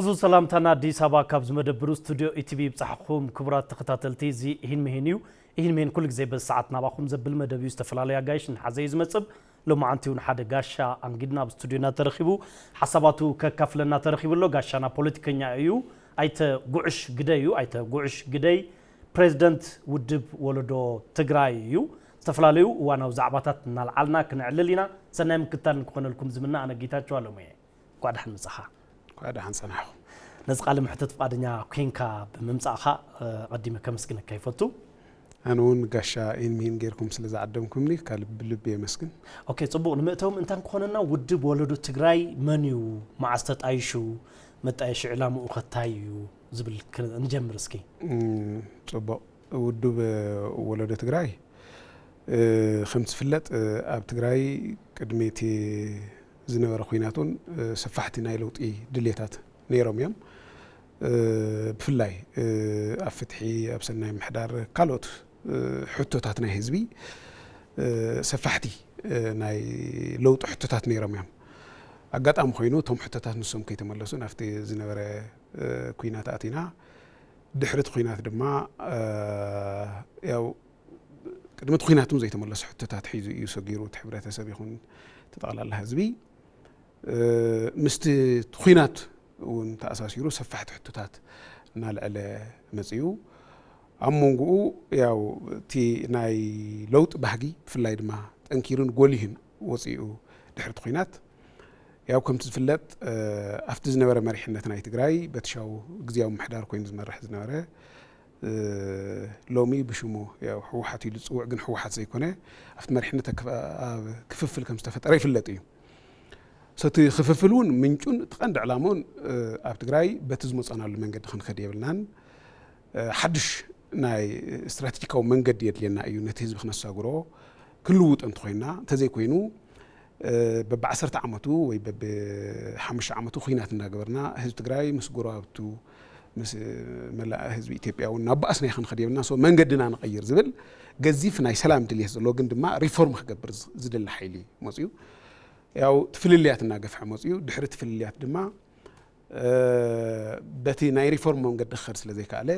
እዚ ሰላምታና ኣዲስ ኣበባ ካብ ዝመደብሩ ስቱድዮ ኢቲቪ ይብጻሕኹም ክቡራት ተኸታተልቲ። እዚ ኢሂን ምሂን እዩ። ኢሂን ምሂን ኩሉ ግዜ በዚ ሰዓት ናባኹም ዘብል መደብ እዩ። ዝተፈላለዩ ኣጋይሽ ንሓዘ እዩ ዝመጽእ። ሎማዓንቲ እውን ሓደ ጋሻ ኣንጊድና ኣብ ስቱድዮና ተረኺቡ ሓሳባቱ ከካፍለና ተረኺቡ ኣሎ። ጋሻና ፖለቲከኛ እዩ። ኣይተ ጉዕሽ ግደይ እዩ። ኣይተ ጉዕሽ ግደይ ፕሬዚደንት ውድብ ወለዶ ትግራይ እዩ። ዝተፈላለዩ እዋናዊ ዛዕባታት እናልዓልና ክነዕልል ኢና። ሰናይ ምክትታል ንክኾነልኩም ዝምነ ኣነ ጌታቸው ኣለሙ እየ። እንኳዕ ደሓን መጻኻ። እንኳዕ ደሓን ጸናሕኹም። ነዚ ቃለ መሕተት ፍቓደኛ ኮይንካ ብምምጻእኻ፣ እ፣ ኣቐዲመ ከመስግነካ ይፈቱ። ኣነ እውን ጋሻ ኢሂን ምሂን ጌርኩም ስለ ዝዓደምኩምኒ ካብ ልቢ የመስግን። ኦኬ፣ ጽቡቕ። ንምእተዎም እንታን ክኾነና ውድብ ወለዶ ትግራይ መን እዩ? መዓስ ተጣይሹ? መጣየሺ ዕላምኡ ከ እንታይ እዩ? ዝብል ክ-፣ ንጀምር እስኪ። እም፣ ጽቡቕ። ውድብ ወለዶ ትግራይ፣ እ፣ ከም ዝፍለጥ፣ እ፣ ኣብ ትግራይ ቅድሚ እቲ ዝነበረ ኲናት እውን፣ እ፣ ሰፋሕቲ ናይ ለውጢ ድልየታት ነይሮም እዮም። እ፣ ብፍላይ፣ እ፣ ኣብ ፍትሒ፣ ኣብ ሰናይ ምሕዳር፣ ካልኦት፣ እ፣ ሕቶታት ናይ ህዝቢ፣ እ፣ ሰፋሕቲ፣ እ፣ ናይ ለውጢ ሕቶታት ነይሮም እዮም። ኣጋጣሚ ኮይኑ እቶም ሕቶታት ንሶም ከይተመለሱ ናብቲ ዝነበረ፣ እ፣ ኲናት ኣቲና። ድሕሪ እቲ ኲናት ድማ፣ እ፣ ያው ቅድሚ እቲ ኲናት እውን ዘይተመለሱ ሕቶታት ሒዙ እዩ ሰጊሩ፣ እቲ ሕብረተሰብ ይኹን እቲ ጠቕላላ ህዝቢ። እ፣ ምስቲ ኲናት እውን ተኣሳሲሩ ሰፋሕቲ ሕቶታት እናልዐለ መጺኡ። ኣብ መንጎኡ ያው እቲ ናይ ለውጢ ባህጊ ብፍላይ ድማ ጠንኪሩን ጎሊሁን ወጺኡ ድሕሪ እቲ ኲናት። ያው ከምቲ ዝፍለጥ፣ እ፣ ኣብቲ ዝነበረ መሪሕነት ናይ ትግራይ በቲ ሻው ግዝያዊ ምምሕዳር ኮይኑ ዝመርሕ ዝነበረ፣ እ፣ ሎሚ ብሽሙ ያው ህወሓት ኢሉ ዝጽውዕ ግን ህወሓት ዘይኮነ ኣብቲ መሪሕነት ኣክፍ-፣ ኣብ ክፍፍል ከም ዝተፈጠረ ይፍለጥ እዩ። So እቲ ክፍፍል እውን ምንጩን እቲ ቀንዲ ዕላምኡን፣ እ፣ ኣብ ትግራይ በቲ ዝመጻናሉ መንገዲ ክንከድ የብልናን። እ፣ ሓድሽ ናይ ስትራቴጂካዊ መንገዲ የድልየና እዩ። ነቲ ህዝቢ ክነሳግሮ ክንልውጦ እንተኾይንና፣ እንተዘይኮይኑ፣ እ፣ በብዓሰርተ ዓመቱ ወይ በብሓሙሽተ ዓመቱ ኲናት እናገበርና ህዝቢ ትግራይ ምስ ጎረባብቱ፣ ምስ መላእ ህዝቢ ኢትዮጵያ እውን ናብ ባእሲ ናይ ክንኸድ የብልና። So መንገድና ንቐይር ዝብል ገዚፍ ናይ ሰላም ድልየት ዘለዎ ግን ድማ ሪፎርም ክገብር ዝ-፣ ዝደሊ ሓይሊ መፅዩ። ያው ትፍልልያት እናገፍሐ መፅዩ። ድሕሪ ትፍልልያት ድማ፣ እ፣ በቲ ናይ ሪፎርም መንገዲ ክኸድ ስለ ዘይከኣለ፣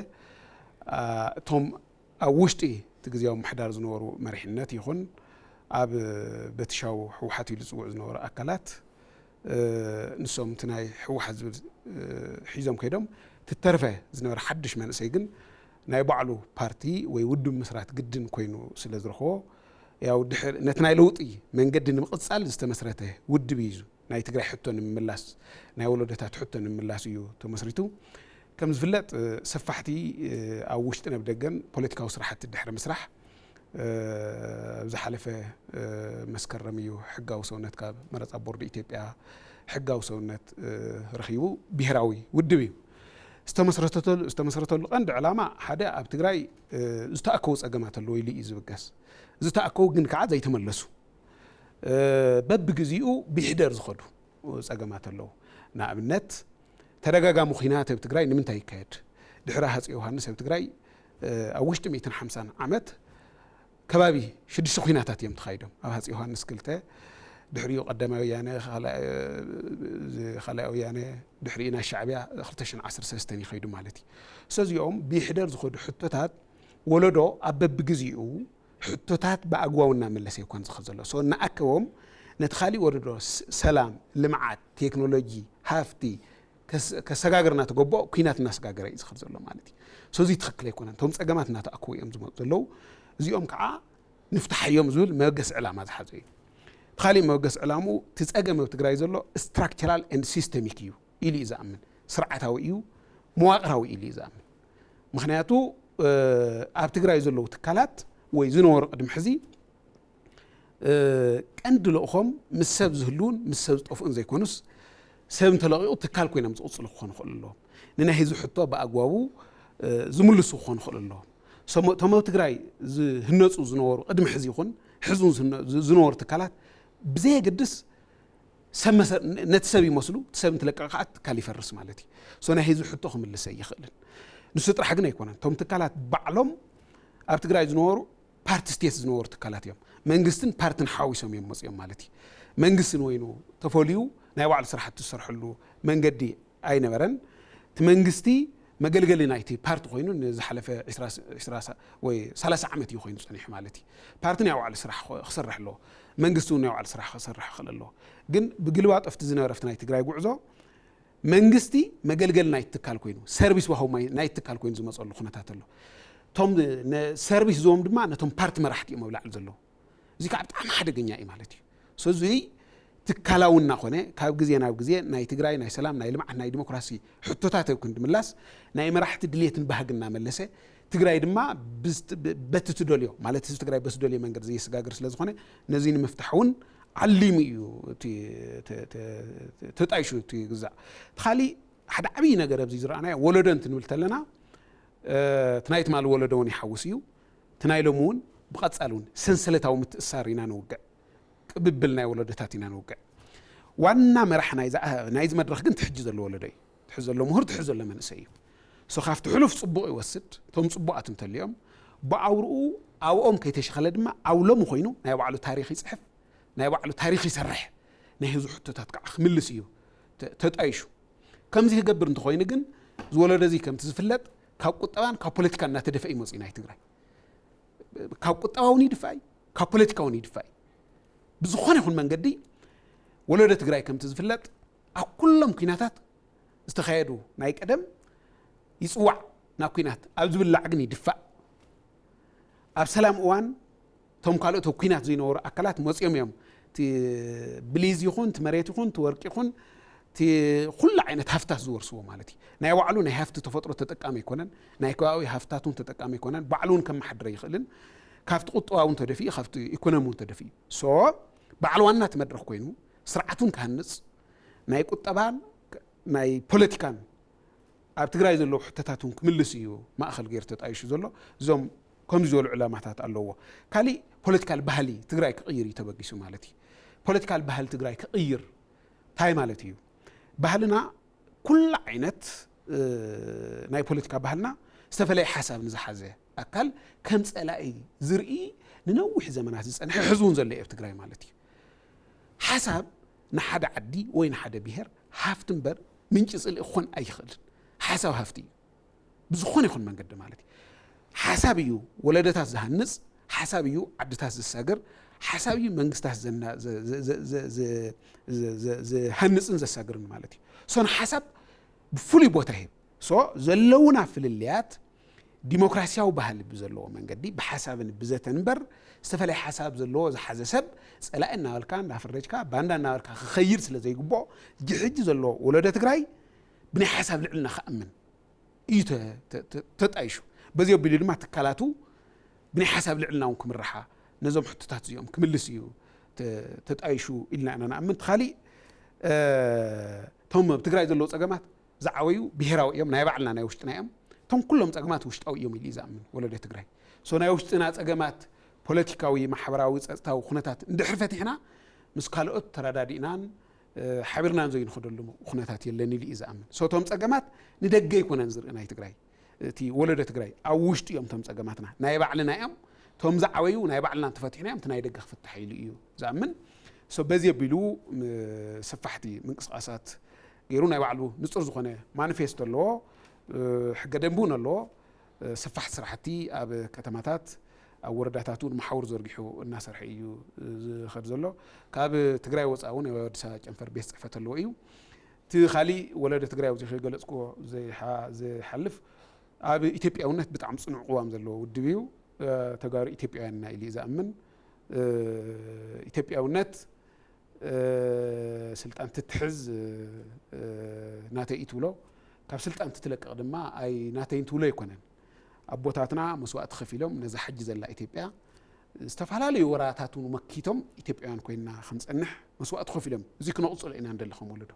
አ፣ እቶም ኣብ ውሽጢ እቲ ግዝያዊ ምምሕዳር ዝነበሩ መሪሕነት ይኹን ኣብ በቲ ሻው ህወሓት ኢሉ ዝጽውዕ ዝነበሩ ኣካላት፣ እ፣ ንሶም እቲ ናይ ህወሓት ዝብል፣ እ፣ ሒዞም ከይዶም፣ እቲ ተርፈ ዝነበረ ሓድሽ መንእሰይ ግን ናይ ባዕሉ ፓርቲ ወይ ውድብ ምስራት ግድን ኮይኑ ስለ ዝረኽቦ፣ ያው ድሕር-፣ ነቲ ናይ ለውጢ መንገዲ ንምቕጻል ዝተመስረተ ውድብ እዩ። ናይ ትግራይ ሕቶ ንምምላስ፣ ናይ ወለዶታት ሕቶ ንምምላስ እዩ ተመስሪቱ። ከም ዝፍለጥ፣ እ፣ ሰፋሕቲ፣ እ፣ ኣብ ውሽጥን ኣብ ደገን ፖለቲካዊ ስራሕቲ ድሕሪ ምስራሕ፣ እ፣ ኣብ ዝሓለፈ፣ እ፣ መስከረም እዩ ሕጋዊ ሰውነት ካብ መረፃ ቦርድ ኢትዮጵያ ሕጋዊ ሰውነት፣ እ፣ ረኺቡ ብሄራዊ ውድብ እዩ። ዝተመስረተተሉ-፣ ዝተመስረተሉ ቀንዲ ዕላማ ሓደ ኣብ ትግራይ፣ እ፣ ዝተኣከቡ ፀገማት ኣለዉ ኢሉ እዩ ዝብገስ። ዝተኣከቡ ግን ከዓ ዘይተመለሱ፣ እ፣ በብግዜኡ ብሕደር ዝኸዱ ፀገማት ኣለዉ። ንኣብነት፣ ተደጋጋሚ ኲናት ኣብ ትግራይ ንምንታይ ይካየድ? ድሕሪ ሃፀይ ዮሃንስ ኣብ ትግራይ፣ እ፣ ኣብ ውሽጢ ሚእትን ሓምሳን ዓመት ከባቢ ሽዱሽተ ኲናታት እዮም ተኻይዶም። ኣብ ሃፀይ ዮሃንስ ክልተ፣ ድሕሪኡ ቀዳማይ ወያነ፣ ካልኣይ፣ እ፣ ካልኣይ ወያነ፣ ድሕሪኡ ናይ ሻዕብያ ክልተ ሽሕን ዓሰርተ ሰለስተን ይኸይዱ ማለት እዩ። ስለዚኦም ብሕደር ዝኸዱ ሕቶታት ወለዶ ኣብ በብግዜኡ ሕቶታት ብኣግባቡ እናመለሰ ይኮን ዝኸድ ዘሎ። So እናኣከቦም ነቲ ካሊእ ወለዶ ስ-፣ ሰላም፣ ልምዓት፣ ቴክኖሎጂ፣ ሃፍቲ ከስ-፣ ከሰጋግር እናተገበኦ ኲናት እናሰጋገረ እዩ ዝኸድ ዘሎ ማለት እዩ። So እዚ ትኽክል ኣይኮነን። እቶም ጸገማት እናተኣከቡ እዮም ዝመፁ ዘለዉ። እዚኦም ከዓ ንፍትሓዮም ዝብል መበገሲ ዕላማ ዝሓዘ እዩ። እቲ ካሊእ መበገሲ ዕላምኡ እቲ ጸገም ኣብ ትግራይ ዘሎ structural and systemic እዩ ኢሉ እዩ ዝኣምን። ስርዓታዊ እዩ፣ መዋቕራዊ ኢሉ እዩ ዝኣምን። ምኽንያቱ፣ እ፣ ኣብ ትግራይ ዘለዉ ትካላት ወይ ዝነበሩ ቅድሚ ሕዚ፣ እ፣ ቀንዲ ልእኾም ምስ ሰብ ዝህልውን ምስ ሰብ ዝጠፍኡን ዘይኮኑስ፣ ሰብ እንተለቒቑ ትካል ኮይኖም ዝቕፅሉ ክኾኑ ይኽእሉ ኣለዎም። ንናይ ህዝቢ ሕቶ ብኣግባቡ፣ እ፣ ዝምልሱ ክኾኑ ይኽእሉ ኣለዎም። ሰሞ-፣ እቶም ኣብ ትግራይ ዝህነፁ ዝነበሩ ቅድሚ ሕዚ ይኹን ሕዚ እውን ዝህነ-፣ ዝ-፣ ዝነበሩ ትካላት ብዘየገድስ ሰብ መሰ-፣ ነ-፣ ነቲ ሰብ ይመስሉ፣ እቲ ሰብ እንትለቀቕ ከዓ እቲ ትካል ይፈርስ ማለት እዩ። So ናይ ህዝቢ ሕቶ ክምልስ ኣይኽእልን። ንሱ ጥራሕ ግን ኣይኮነን። እቶም ትካላት ባዕሎም ኣብ ትግራይ ዝነበሩ ፓርቲ ስቴት ዝነበሩ ትካላት እዮም። መንግስትን ፓርትን ሓዊሶም እዮም መፅኦም ማለት እዩ። መንግስቲ ንወይኑ ተፈልዩ ናይ ባዕሉ ስራሕቲ ዝሰርሐሉ መንገዲ ኣይነበረን። እቲ መንግስቲ መገልገሊ ናይቲ ፓርቲ ኮይኑ ንዝሓለፈ ዒስራ ወይ ሰላሳ ዓመት እዩ ኮይኑ ጸኒሑ ማለት እዩ። ፓርቲ ናይ ባዕሉ ስራሕ ክሰርሕ ኣለዎ። መንግስቲ እውን ናይ ባዕሉ ስራሕ ክሰርሕ ክኽእል ኣለዎ። ግን ብግልባጦ ኣብቲ ዝነበረ ኣብቲ ናይ ትግራይ ጉዕዞ መንግስቲ መገልገሊ ናይ ትካል ኮይኑ፣ ሰርቪስ ዋሃዊ ናይ ትካል ኮይኑ ዝመፀሉ ኩነታት ኣሎ። እቶም ሰርቪስ ዝቦም ድማ ነቶም ፓርቲ መራሕቲ እዮም ኣብ ላዕሊ ዘለዉ። እዚ ከዓ ብጣዕሚ ሓደገኛ እዩ ማለት እዩ። ስለዚ ትካላዊ እናኾነ ካብ ግዜ ናብ ግዜ ናይ ትግራይ ናይ ሰላም ናይ ልምዓት ናይ ዲሞክራሲ ሕቶታት ኣብ ክንዲ ምላስ ናይ መራሕቲ ድሌትን ባህግ እናመለሰ ትግራይ ድማ በቲ ትደልዮ ማለት ህዝቢ ትግራይ በቲ ደልዮ መንገዲ ዘየሰጋግር ስለ ዝኾነ ነዚ ንምፍታሕ እውን ዓሊሙ እዩ ተጣይሹ እቲ ግዛዕ። እቲ ካሊእ ሓደ ዓብዪ ነገር ኣብዚ ዝረኣናዮ ወለዶ እንትንብል ተለና እቲ ናይ ትማሊ ወለዶ እውን ይሓውስ እዩ። እቲ ናይ ሎሚ እውን ብቐፃሊ እውን ሰንሰለታዊ ምትእሳር ኢና ንውግዕ። ቅብብል ናይ ወለዶታት ኢና ንውግዕ። ዋና መራሕ ናይዚ መድረኽ ግን ትሕጂ ዘሎ ወለዶ እዩ። ትሕዚ ዘሎ ምሁር ትሕዚ ዘሎ መንእሰይ እዩ። ሶ ካብቲ ሕሉፍ ፅቡቕ ይወስድ። እቶም ፅቡቓት እንተልዮም ብኣውርኡ ኣብኦም ከይተሸኸለ ድማ ኣብ ሎሚ ኮይኑ ናይ ባዕሉ ታሪክ ይፅሕፍ፣ ናይ ባዕሉ ታሪክ ይሰርሕ፣ ናይ ህዝቡ ሕቶታት ከዓ ክምልስ እዩ ተጣይሹ። ከምዚ ክገብር እንተኮይኑ ግን ዝወለዶ እዚ ከምቲ ዝፍለጥ ካብ ቁጠባን ካብ ፖለቲካን እናተደፈ ይመፁ ናይ ትግራይ። ካብ ቁጠባ እውን ይድፋእ እዩ፣ ካብ ፖለቲካ እውን ይድፋእ እዩ። ብዝኾነ ይኹን መንገዲ ወለዶ ትግራይ ከምቲ ዝፍለጥ ኣብ ኩሎም ኩናታት ዝተኻየዱ ናይ ቀደም ይፅዋዕ ናብ ኩናት፣ ኣብ ዝብላዕ ግን ይድፋእ። ኣብ ሰላም እዋን እቶም ካልኦት ኣብ ኩናት ዘይነበሩ ኣካላት መፂኦም እዮም እቲ ብሊዝ ይኹን እቲ መሬት ይኹን እቲ ወርቂ ይኹን እቲ ኩሉ ዓይነት ሃፍታት ዝወርስዎ ማለት እዩ። ናይ ባዕሉ ናይ ሃፍቲ ተፈጥሮ ተጠቃሚ ኣይኮነን፣ ናይ ከባቢ ሃፍታት እውን ተጠቃሚ ኣይኮነን፣ ባዕሉ እውን ከመሓድር ኣይኽእልን። ካብቲ ቁጠባ እውን ተደፊኡ ካብቲ ኢኮኖሚ እውን ተደፊኡ ሶ ባዕሉ ዋና እቲ መድረኽ ኮይኑ ስርዓት እውን ክሃንፅ ናይ ቁጠባን ናይ ፖለቲካን ኣብ ትግራይ ዘለዉ ሕቶታት እውን ክምልስ እዩ ማእኸል ገይሩ ተጣይሹ ዘሎ። እዞም ከምዚ ዝበሉ ዕላማታት ኣለዎ። ካሊእ ፖለቲካል ባህሊ ትግራይ ክቕይር እዩ ተበጊሱ ማለት እዩ። ፖለቲካል ባህሊ ትግራይ ክቕይር እንታይ ማለት እዩ? ባህልና ኩሉ ዓይነት ናይ ፖለቲካ ባህልና ዝተፈላለየ ሓሳብ ንዝሓዘ ኣካል ከም ፀላኢ ዝርኢ ንነዊሕ ዘመናት ዝፀንሐ ሕዚ እውን ዘሎ እዩ ኣብ ትግራይ ማለት እዩ። ሓሳብ ንሓደ ዓዲ ወይ ንሓደ ብሄር ሃፍቲ እምበር ምንጪ ፅልኢ ክኾን ኣይኽእልን። ሓሳብ ሃፍቲ እዩ ብዝኾነ ይኹን መንገዲ ማለት እዩ። ሓሳብ እዩ ወለዶታት ዝሃንፅ፣ ሓሳብ እዩ ዓድታት ዘሳግር፣ ሓሳብ እዩ መንግስታት ዝሃንፅን ዘሳግርን ማለት እዩ። ሶ ንሓሳብ ብፍሉይ ቦታ ይህብ። ሶ ዘለውና ፍልልያት ዲሞክራሲያዊ ባህሊ ብዘለዎ መንገዲ ብሓሳብን ብዘተን እምበር ዝተፈላለየ ሓሳብ ዘለዎ ዝሓዘ ሰብ ፀላኢ እናበልካ እንዳፈረጅካ ባንዳ እናበልካ ክኸይድ ስለ ዘይግብኦ ሕጂ ዘሎ ወለዶ ትግራይ ብናይ ሓሳብ ልዕልና ክኣምን እዩ ተጣይሹ። በዚ ኣቢሉ ድማ ትካላቱ ብናይ ሓሳብ ልዕልና እውን ክምርሓ ነዞም ሕቶታት እዚኦም ክምልስ እዩ ተጣይሹ ኢልና ኢና ንኣምን። እቲ ካሊእ እቶም ኣብ ትግራይ ዘለዉ ፀገማት ዝዓበዩ ብሄራዊ እዮም፣ ናይ ባዕልና ናይ ውሽጥና እዮም። እቶም ኩሎም ፀገማት ውሽጣዊ እዮም ኢሉ እዩ ዝኣምን ወለዶ ትግራይ። ሶ ናይ ውሽጥና ፀገማት ፖለቲካዊ፣ ማሕበራዊ፣ ፀጥታዊ ኩነታት እንድሕር ፈቲሕና ምስ ካልኦት ተረዳዲእናን ሓቢርናን ዘይንኸደሉ ኩነታት የለን ኢሉ እዩ ዝኣምን። ሶ እቶም ፀገማት ንደገ ኣይኮነን ዝርኢ ናይ ትግራይ እቲ ወለዶ ትግራይ ኣብ ውሽጢ እዮም እቶም ፀገማትና ናይ ባዕልና እዮም። እቶም ዝዓበዩ ናይ ባዕልና እንተፈቲሕና እዮም እቲ ናይ ደገ ክፍታሕ ኢሉ እዩ ዝኣምን። ሶ በዚ ኣቢሉ ሰፋሕቲ ምንቅስቃሳት ገይሩ ናይ ባዕሉ ንፁር ዝኾነ ማኒፌስቶ ኣለዎ፣ ሕገ ደንቢ እውን ኣለዎ። ሰፋሕቲ ስራሕቲ ኣብ ከተማታት ኣብ ወረዳታት እውን መሓውር ዘርጊሑ እናሰርሐ እዩ ዝኸድ ዘሎ። ካብ ትግራይ ወፃኢ እውን ኣብ ኣዲስ ኣበባ ጨንፈር ቤት ፅሕፈት ኣለዎ እዩ። እቲ ካሊእ ወለዶ ትግራይ ኣብዚ ከይገለፅክዎ ዝሓልፍ ኣብ ኢትዮጵያውነት ብጣዕሚ ፅኑዕ ቅዋም ዘለዎ ውድብ እዩ። ተጋሩ ኢትዮጵያውያን ኢና ኢሉ እዩ ዝኣምን። ኢትዮጵያውነት ስልጣን ትትሕዝ ናተይ እዩ ትብሎ፣ ካብ ስልጣን ትትለቅቕ ድማ ኣይ ናተይን ትብሎ ኣይኮነን። ኣቦታትና መስዋእቲ ከፊሎም ነዛ ሕጂ ዘላ ኢትዮጵያ ዝተፈላለዩ ወራታት እውን መኪቶም ኢትዮጵያውያን ኮይና ክንፀንሕ መስዋእቲ ከፊሎም እዚ ክነቕፅሎ ኢና እንደሊ ከም ወለዶ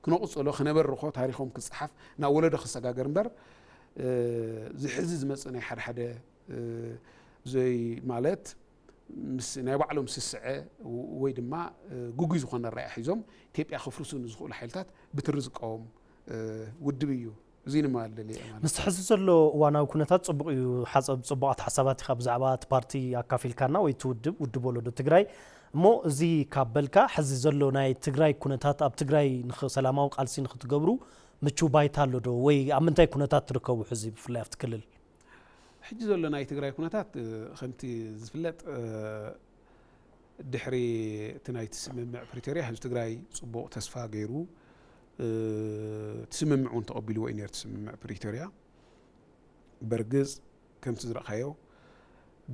ክነቕፅሎ ክነበርኾ ታሪኾም ክፀሓፍ ናብ ወለዶ ክሰጋገር እምበር ዝሕዚ ዝመፅእ ናይ ሓደ ሓደ ዘይ ማለት ምስ ናይ ባዕሎም ስስዐ ወይ ድማ ግጉይ ዝኾነ ራእይ ሒዞም ኢትዮጵያ ክፍርሱ ንዝኽእሉ ሓይልታት ብትሪ ዝቃወም ውድብ እዩ። እዚ ንምባል ደልየ ማለት። ምስቲ ሕዚ ዘሎ እዋናዊ ኩነታት ጽቡቕ እዩ፣ ሓጸብ ጽቡቓት ሓሳባት ኢኻ ብዛዕባ እቲ ፓርቲ ኣካፊልካና ወይ እቲ ውድብ፣ ውድብ ወለዶ ትግራይ። እሞ እዚ ካብ በልካ ሕዚ ዘሎ ናይ ትግራይ ኩነታት ኣብ ትግራይ ንኽ-፣ ሰላማዊ ቃልሲ ንኽትገብሩ ምቹው ባይታ ኣሎ ዶ ወይ ኣብ ምንታይ ኩነታት ትርከቡ ሕዚ ብፍላይ ኣብቲ ክልል? ሕጂ ዘሎ ናይ ትግራይ ኩነታት ከምቲ ዝፍለጥ ድሕሪ እቲ ናይቲ ስምምዕ ፕሪቶርያ ህዝቢ ትግራይ ፅቡቕ ተስፋ ገይሩ እቲ ስምምዕ እውን ተቐቢልዎ እዩ ነርቱ ስምምዕ ፕሪቶርያ። በርግፅ ከምቲ ዝረእኻዮ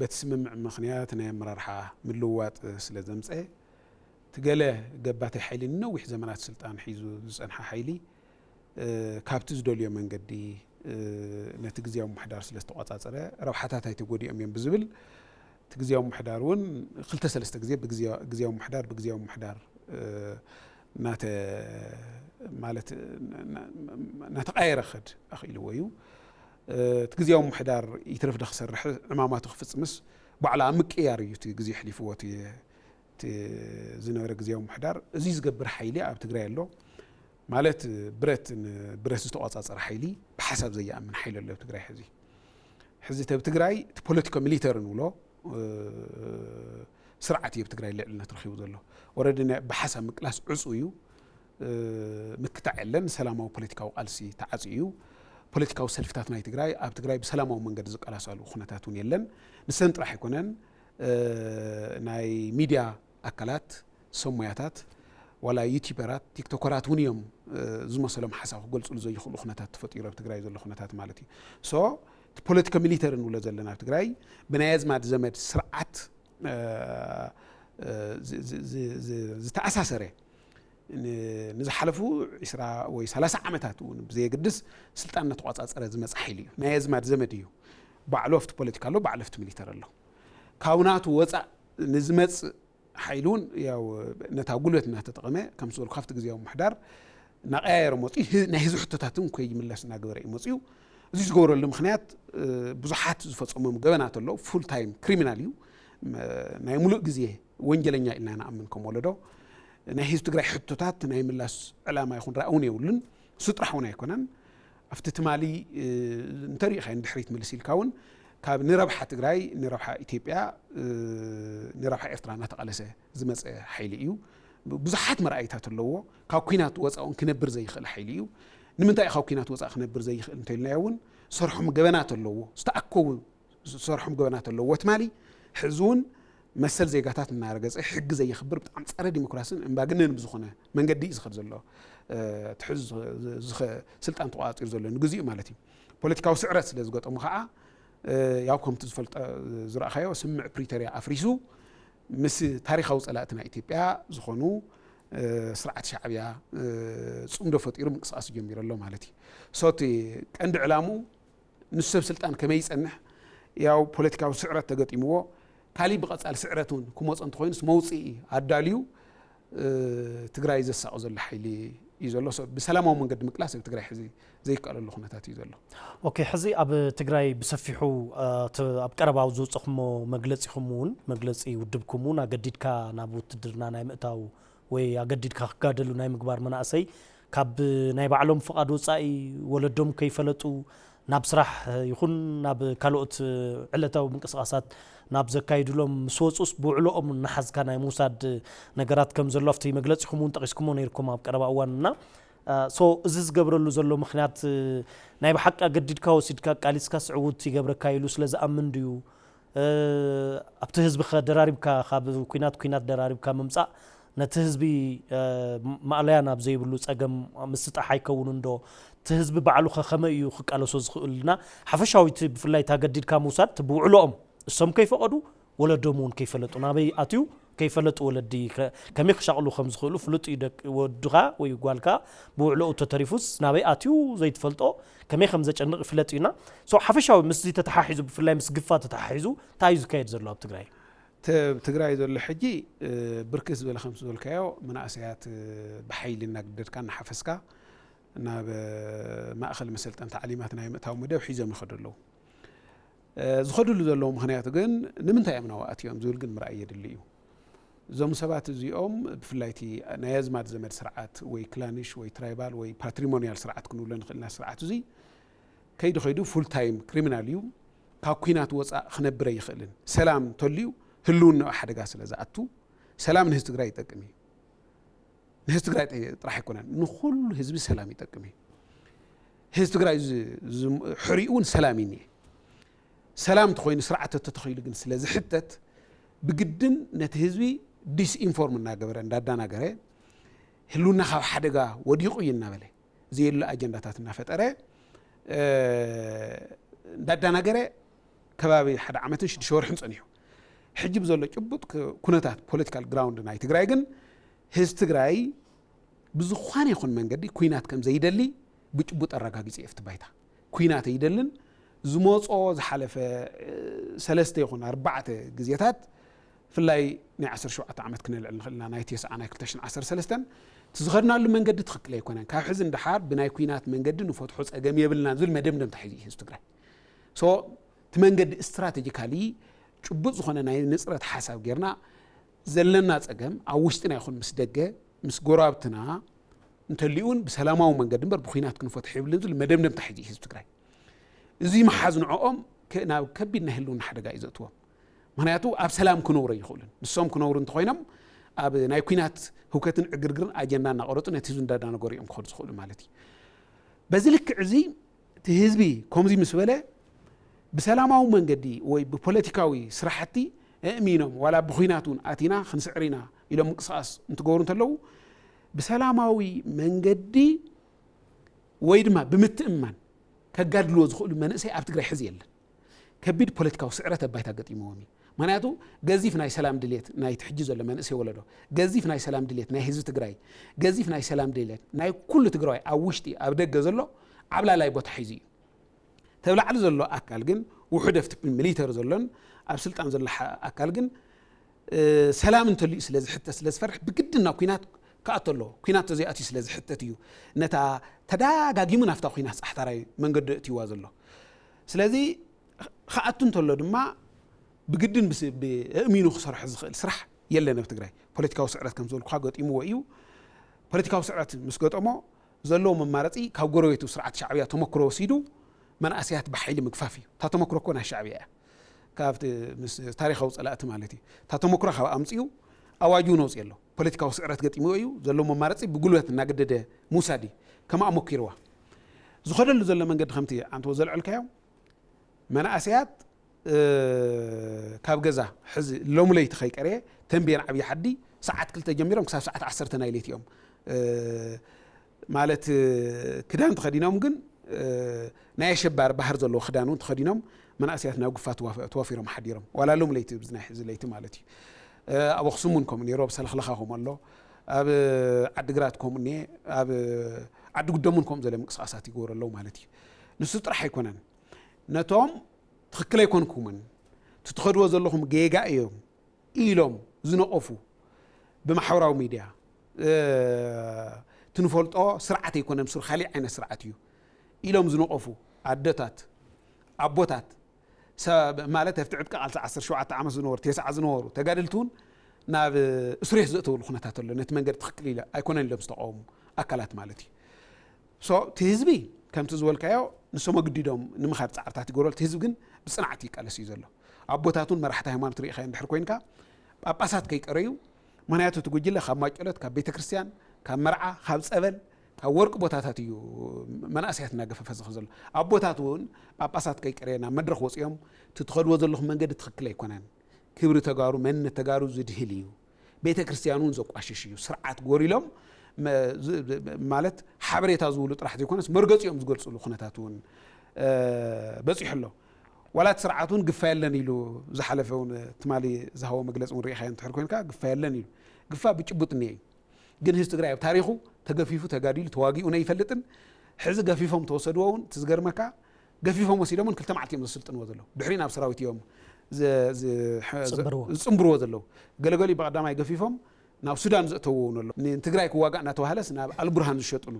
በቲ ስምምዕ ምኽንያት ናይ ኣመራርሓ ምልውዋጥ ስለ ዘምፀ እቲ ገለ ገባቲ ሓይሊ ንነዊሕ ዘመናት ስልጣን ሒዙ ዝፀንሓ ሓይሊ ካብቲ ዝደልዮ መንገዲ ነቲ ግዜያዊ ምሕዳር ስለ ዝተቋፃፀረ ረብሓታት ኣይተጎዲኦም እዮም ብዝብል እቲ ግዜያዊ ምሕዳር እውን ክልተ ሰለስተ ግዜ ግዜያዊ ምሕዳር ብግዜያዊ ምሕዳር ናተ ማለት ናተቃየረ ክኸድ ኣኽኢልዎ እዩ። እቲ ግዜያዊ ምሕዳር ይትረፍ ዶ ክሰርሕ ዕማማቱ ክፍፅምስ ባዕሉ ኣብ ምቅያር እዩ እቲ ግዜ ኣሕሊፍዎ እቲ ዝነበረ ግዜያዊ ምሕዳር። እዚ ዝገብር ሓይሊ ኣብ ትግራይ ኣሎ ማለት ብረት ብረት ዝተቋፃፀረ ሓይሊ ብሓሳብ ዘየኣምን ሓይሊ ኣሎ ኣብ ትግራይ ሕዚ። ሕዚ ተብ ትግራይ እቲ ፖለቲኮ ሚሊተሪ ንብሎ ስርዓት እዩ ኣብ ትግራይ ልዕልነት ረኪቡ ዘሎ። ወረዲ ብሓሳብ ምቅላስ ዕፁ እዩ። ምክታዕ የለን። ሰላማዊ ፖለቲካዊ ቃልሲ ተዓፅዩ እዩ። ፖለቲካዊ ሰልፍታት ናይ ትግራይ ኣብ ትግራይ ብሰላማዊ መንገዲ ዝቀላሳሉ ኩነታት እውን የለን። ንሰን ጥራሕ ኣይኮነን ናይ ሚድያ ኣካላት ሰብ ሞያታት ዋላ ዩቲበራት ቲክቶከራት እውን እዮም ዝመሰሎም ሓሳብ ክገልፅሉ ዘይኽእሉ ኩነታት ተፈጢሩ ኣብ ትግራይ ዘሎ ኩነታት ማለት እዩ። ሶ እቲ ፖለቲካ ሚሊተሪ ንብሎ ዘለና ኣብ ትግራይ ብናይ ኣዝማድ ዘመድ ስርዓት ዝተኣሳሰረ ንዝሓለፉ ዒስራ ወይ ሰላሳ ዓመታት እውን ብዘየግድስ ስልጣን እናተቋፃፀረ ዝመፀ ሓይሊ እዩ። ናይ ኣዝማድ ዘመድ እዩ። ባዕሉ ኣብቲ ፖለቲካ ኣሎ፣ ባዕሉ ኣብቲ ሚሊተር ኣሎ። ካብ ናቱ ወፃእ ንዝመፅእ ሓይሊ እውን ያው ነታ ጉልበት እናተጠቐመ ከም ዝበልኩ ካብቲ ግዜያዊ ምሕዳር እናቀያየረ መፅኡ ናይ ህዝቢ ሕቶታት እውን ከይምላስ እናገበረ እዩ መፅኡ። እዚ ዝገበረሉ ምክንያት ብዙሓት ዝፈፀሞም ገበናት ኣለዉ። ፉል ታይም ክሪሚናል እዩ። ናይ ሙሉእ ግዜ ወንጀለኛ ኢልና ንኣምን ከም ወለዶ ናይ ህዝቢ ትግራይ ሕቶታት ናይ ምላስ ዕላማ ይኹን ራእይ እውን የብሉን። እሱ ጥራሕ እውን ኣይኮነን። ኣብቲ ትማሊ እንተሪኢኻዮ ንድሕሪት ምልስ ኢልካ እውን ካብ ንረብሓ ትግራይ ንረብሓ ኢትዮጵያ ንረብሓ ኤርትራ እናተቓለሰ ዝመፀ ሓይሊ እዩ። ብዙሓት መርኣይታት ኣለዎ። ካብ ኩናት ወፃእ እውን ክነብር ዘይኽእል ሓይሊ እዩ። ንምንታይ እዩ ካብ ኩናት ወፃእ ክነብር ዘይኽእል እንተኢልናዮ እውን ዝሰርሖም ገበናት ኣለዎ። ዝተኣከቡ ዝሰርሖም ገበናት ኣለዎ። ትማሊ ሕዚ እውን መሰል ዜጋታት እናረገፀ ሕጊ ዘየኽብር ብጣዕሚ ፀረ ዲሞክራሲን እምባግንን ብዝኾነ መንገዲ እዩ ዝኸድ ዘሎ። እቲ ሕዚ ስልጣን ተቋፂሩ ዘሎ ንግዚኡ ማለት እዩ። ፖለቲካዊ ስዕረት ስለ ዝገጠሙ ከዓ ያው ከምቲ ዝፈልጦ ዝረእኻዮ ስምምዕ ፕሪቶርያ ኣፍሪሱ ምስ ታሪኻዊ ፀላእቲ ናይ ኢትዮጵያ ዝኾኑ ስርዓት ሻዕብያ ፅምዶ ፈጢሩ ምንቅስቃስ ጀሚሩ ኣሎ ማለት እዩ። ሶ እቲ ቀንዲ ዕላምኡ ንሱ ሰብ ስልጣን ከመይ ይፀንሕ ያው ፖለቲካዊ ስዕረት ተገጢምዎ ካሊእ ብቐፃሊ ስዕረት እውን ክመፆ እንተኮይኑስ መውፅኢ ኣዳልዩ ትግራይ ዘሳቕ ዘሎ ሓይሊ እዩ ዘሎ። ብሰላማዊ መንገዲ ምቅላስ ኣብ ትግራይ ሕዚ ዘይከኣለሉ ኩነታት እዩ ዘሎ። ኦኬ፣ ሕዚ ኣብ ትግራይ ብሰፊሑ ኣብ ቀረባ ዝወፀኹሞ መግለፂኹም እውን መግለፂ ውድብኩም እውን ኣገዲድካ ናብ ውትድርና ናይ ምእታው ወይ ኣገዲድካ ክጋደሉ ናይ ምግባር መናእሰይ ካብ ናይ ባዕሎም ፍቓድ ወፃኢ ወለዶም ከይፈለጡ ናብ ስራሕ ይኹን ናብ ካልኦት ዕለታዊ ምንቅስቃሳት ናብ ዘካይድሎም ምስ ወፁስ ብውዕሎኦም እናሓዝካ ናይ ምውሳድ ነገራት ከም ዘሎ ኣብቲ መግለፂኹም እውን ጠቂስኩሞ ነይርኩም ኣብ ቀረባ እዋን እና ሶ እዚ ዝገብረሉ ዘሎ ምክንያት ናይ ብሓቂ ኣገዲድካ ወሲድካ ቃሊስካ ስዕውት ይገብረካ ኢሉ ስለ ዝኣምን ድዩ ኣብቲ ህዝቢ ከ ደራሪብካ ካብ ኩናት ኩናት ደራሪብካ ምምፃእ ነቲ ህዝቢ ማእለያ ናብ ዘይብሉ ፀገም ምስጣሕ ኣይከውንን ዶ? እቲ ህዝቢ ባዕሉ ከ ከመይ እዩ ክቃለሶ ዝኽእል ኢልና ሓፈሻዊ እቲ ብፍላይ እቲ ኣገዲድካ ምውሳድ እቲ ብውዕሎኦም እሶም ከይፈቐዱ ወለዶም እውን ከይፈለጡ ናበይ ኣትዩ ከይፈለጡ ወለዲ ከመይ ክሻቕሉ ከም ዝኽእሉ ፍሉጥ እዩ። ወድኻ ወይ ጓልካ ብውዕሎኡ ተተሪፉስ ናበይ ኣትዩ ዘይትፈልጦ ከመይ ከም ዘጨንቕ ይፍለጥ እዩና። ሶ ሓፈሻዊ ምስዚ ተተሓሒዙ ብፍላይ ምስ ግፋ ተተሓሒዙ እንታይ እዩ ዝካየድ ዘሎ ኣብ ትግራይ? ትግራይ ዘሎ ሕጂ ብርክት ዝበለ ከም ዝበልካዮ መናእሰያት ብሓይሊ እናግደድካ እናሓፈስካ ናብ ማእኸል መሰልጠን ታዕሊማት ናይ ምእታው መደብ ሒዞም ይኸዱ ኣለዉ። ዝኸድሉ ዘለዉ ምኽንያቱ ግን ንምንታይ እዮም ናብኡ ኣትዮም ዝብል ግን ምርኣይ የድሊ እዩ። እዞም ሰባት እዚኦም ብፍላይ እቲ ናይ ኣዝማድ ዘመድ ስርዓት ወይ ክላኒሽ ወይ ትራይባል ወይ ፓትሪሞኒያል ስርዓት ክንብሎ ንኽእል ኢና ስርዓት እዙይ ከይዱ ከይዱ ፉል ታይም ክሪሚናል እዩ። ካብ ኩናት ወፃእ ክነብር ኣይኽእልን። ሰላም እንተልዩ ህልውናኡ ሓደጋ ስለ ዝኣቱ ሰላም ንህዝቢ ትግራይ ይጠቅም እዩ። ንህዝቢ ትግራይ ጥራሕ ኣይኮነን ንኩሉ ህዝቢ ሰላም ይጠቅም እዩ። ህዝቢ ትግራይ ሕሪኡ እውን ሰላም እዩ እኒኤ። ሰላም እንተኮይኑ ስርዓት ተተተኺሉ ግን ስለ ዝሕተት ብግድን ነቲ ህዝቢ ዲስኢንፎርም እናገበረ እንዳዳናገረ ህሉና ካብ ሓደጋ ወዲቑ እዩ እናበለ ዘየለ ኣጀንዳታት እናፈጠረ እንዳዳናገረ ከባቢ ሓደ ዓመትን ሽዱሽተ ወርሕን ፀኒሑ። ሕጂ ብዘሎ ጭቡጥ ኩነታት ፖለቲካል ግራውንድ ናይ ትግራይ ግን ህዝቢ ትግራይ ብዝኾነ ይኹን መንገዲ ኩናት ከም ዘይደሊ ብጭቡጥ ኣረጋጊፁ የፍቲ ባይታ። ኩናት ኣይደልን። ዝመፅኦ ዝሓለፈ ሰለስተ ይኹን ኣርባዕተ ግዜታት ብፍላይ ናይ ዓሰርተ ሸውዓተ ዓመት ክነልዕል ንኽእል ኢና፣ ናይ ተስዓ ናይ ክልተ ሽሕን ዓሰርተ ሰለስተን እቲ ዝኸድናሉ መንገዲ ትኽክል ኣይኮነን። ካብ ሕዚ ንደሓር ብናይ ኩናት መንገዲ ንፈትሖ ፀገም የብልናን ዝብል መደምደምታ ሒዙ እዩ ህዝቢ ትግራይ። ሶ እቲ መንገዲ ስትራቴጂካሊ ጭቡጥ ዝኾነ ናይ ንፅረት ሓሳብ ጌርና ዘለና ፀገም ኣብ ውሽጥና ይኹን ምስ ደገ ምስ ጎረባብትና እንተሊኡን ብሰላማዊ መንገዲ እምበር ብኩናት ክንፈትሖ የብልን ዝብል መደምደምታ ሒዙ እዩ ህዝቢ ትግራይ። እዚ ምሓዝ ንዕኦም ናብ ከቢድ ናይ ህልውና ሓደጋ እዩ ዘእትዎም። ምክንያቱ ኣብ ሰላም ክነብሩ ኣይኽእሉን። ንሶም ክነብሩ እንተኮይኖም ኣብ ናይ ኩናት ህውከትን ዕግርግርን ኣጀንዳ እናቐረፁ ነቲ ህዝቢ እንዳዳነገሩ እዮም ክኸዱ ዝኽእሉ ማለት እዩ። በዚ ልክዕ እዚ እቲ ህዝቢ ከምዚ ምስ በለ ብሰላማዊ መንገዲ ወይ ብፖለቲካዊ ስራሕቲ እእሚኖም ዋላ ብኩናት እውን ኣቲና ክንስዕር ኢና ኢሎም ምንቅስቃስ እንትገብሩ እንተለዉ ብሰላማዊ መንገዲ ወይ ድማ ብምትእምማን ከጋድልዎ ዝኽእሉ መንእሰይ ኣብ ትግራይ ሕዚ የለን። ከቢድ ፖለቲካዊ ስዕረት ኣብ ባይታ ገጢምዎም እዩ። ምክንያቱ ገዚፍ ናይ ሰላም ድሌት ናይቲ ሕጂ ዘሎ መንእሰይ ወለዶ፣ ገዚፍ ናይ ሰላም ድሌት ናይ ህዝቢ ትግራይ፣ ገዚፍ ናይ ሰላም ድሌት ናይ ኩሉ ትግራዋይ ኣብ ውሽጢ ኣብ ደገ ዘሎ ዓብላላይ ቦታ ሒዙ እዩ። ተብላዕሊ ዘሎ ኣካል ግን ውሑድ ኣብቲ ሚሊተሪ ዘሎን ኣብ ስልጣን ዘሎ ኣካል ግን ሰላም እንተልዩ ስለ ዝሕተት ስለ ዝፈርሕ ብግድና ኩናት ክኣቶ ኣለዎ። ኩናት ተዘይኣትዩ ስለ ዝሕተት እዩ ነታ ተዳጋጊሙ ናብታ ኩናት ፃሕታራይ መንገዲ እትይዋ ዘሎ። ስለዚ ክኣቱ እንተሎ ድማ ብግድን ብእእሚኑ ክሰርሖ ዝኽእል ስራሕ የለን ኣብ ትግራይ። ፖለቲካዊ ስዕረት ከም ዝበልኩካ ገጢምዎ እዩ። ፖለቲካዊ ስዕረት ምስ ገጠሞ ዘለዎ መማረፂ ካብ ጎረቤቱ ስርዓት ሻዕብያ ተመክሮ ወሲዱ መናእሰያት ብሓይሊ ምግፋፍ እዩ። እታ ተመክሮ እኮ ናይ ሻዕብያ እያ። ካብቲ ምስ ታሪኻዊ ፀላእቲ ማለት እዩ። እታ ተመክሮ ካብ ኣምፅኡ ኣዋጅ እውን ኣውፅኡ ኣሎ። ፖለቲካዊ ስዕረት ገጢምዎ እዩ። ዘለዎ መማረፂ ብጉልበት እናገደደ ምውሳድ እዩ። ከምኣ ሞኪርዋ። ዝኸደሉ ዘሎ መንገዲ ከምቲ ኣንተ ዘልዐልካዮ መናእሰያት ካብ ገዛ ሕዚ ሎሚ ለይቲ ከይቀረየ ተንቤን ዓብዪ ሓዲ ሰዓት ክልተ ጀሚሮም ክሳብ ሰዓት ዓሰርተ ናይ ለይቲ እዮም ማለት ክዳን ተኸዲኖም ግን ናይ ኣሸባሪ ባህር ዘለዎ ክዳን እውን ተኸዲኖም መናእሰያት ናብ ግፋ ተዋፊሮም ሓዲሮም ዋላ ሎም ለይቲ ብዝናይ ሕዚ ለይቲ ማለት እዩ። ኣብ ኣክሱም እውን ከምኡ ነይሩ፣ ኣብ ሰለኽለኻ ከምኡ ኣሎ፣ ኣብ ዓዲግራት ከምኡ እኒኤ፣ ኣብ ዓዲ ጉደም እውን ከምኡ ዘለ ምንቅስቃሳት ይገብሩ ኣለዉ ማለት እዩ። ንሱ ጥራሕ ኣይኮነን፣ ነቶም ትኽክል ኣይኮንኩምን ትትኸድዎ ዘለኹም ጌጋ እዮም ኢሎም ዝነቐፉ ብማሕበራዊ ሚድያ ትንፈልጦ ስርዓት ኣይኮነን፣ ስሩ ካሊእ ዓይነት ስርዓት እዩ ኢሎም ዝነቐፉ ኣደታት ኣቦታት ማለት ኣብቲ ዕጥቂ ቃልሲ ዓሰርተ ሸውዓተ ዓመት ዝነበሩ ተስዓ ዝነበሩ ተጋደልቲ እውን ናብ እስሬት ዘእተውሉ ኩነታት ኣሎ። ነቲ መንገዲ ትኽክል ኢለ ኣይኮነን ኢሎም ዝተቃወሙ ኣካላት ማለት እዩ። ሶ እቲ ህዝቢ ከምቲ ዝበልካዮ ንሶም ኣግዲዶም ንምኻድ ፃዕርታት ይገብሩ። እቲ ህዝቢ ግን ብፅንዓት ይቃለስ እዩ ዘሎ። ኣቦታት እውን መራሕቲ ሃይማኖት ርኢኻዮ እንድሕር ኮይንካ ጳጳሳት ከይቀረዩ ምክንያቱ እቲ ጉጅለ ካብ ማጨሎት ካብ ቤተ ክርስቲያን ካብ መርዓ ካብ ፀበል ካብ ወርቂ ቦታታት እዩ መናእሰያት እናገፈፈ ዝኸ ዘሎ። ኣቦታት እውን ጳጳሳት ከይቀረየ ናብ መድረኽ ወፂኦም እቲ ትኸድዎ ዘለኹም መንገዲ ትኽክል ኣይኮነን፣ ክብሪ ተጋሩ መንነት ተጋሩ ዝድህል እዩ፣ ቤተ ክርስቲያን እውን ዘቋሽሽ እዩ፣ ስርዓት ጎሪሎም ማለት ሓበሬታ ዝብሉ ጥራሕ ዘይኮነስ መርገፂኦም ዝገልፅሉ ኩነታት እውን በፂሑ ኣሎ። ዋላ እቲ ስርዓት እውን ግፋ የለን ኢሉ ዝሓለፈ እውን ትማሊ ዝሃቦ መግለፂ እውን ርኢኻዮ እንትሕር ኮይንካ ግፋ የለን ኢሉ። ግፋ ብጭቡጥ እኒአ እዩ። ግን ህዝቢ ትግራይ ኣብ ታሪኹ ተገፊፉ ተጋዲሉ ተዋጊኡ ነይፈልጥን ሕዚ ገፊፎም ተወሰድዎ እውን ትዝገርመካ ገፊፎም ወሲዶም እውን ክልተ መዓልቲ እዮም ዘስልጥንዎ ዘለዉ። ድሕሪ ናብ ሰራዊት እዮም ዝፅንብርዎ ዘለዉ። ገለገሊኡ ብቐዳማይ ገፊፎም ናብ ሱዳን ዘእተውዎ እውን ኣሎ። ንትግራይ ክዋጋእ እናተባህለስ ናብ ኣልቡርሃን ዝሸጥሉ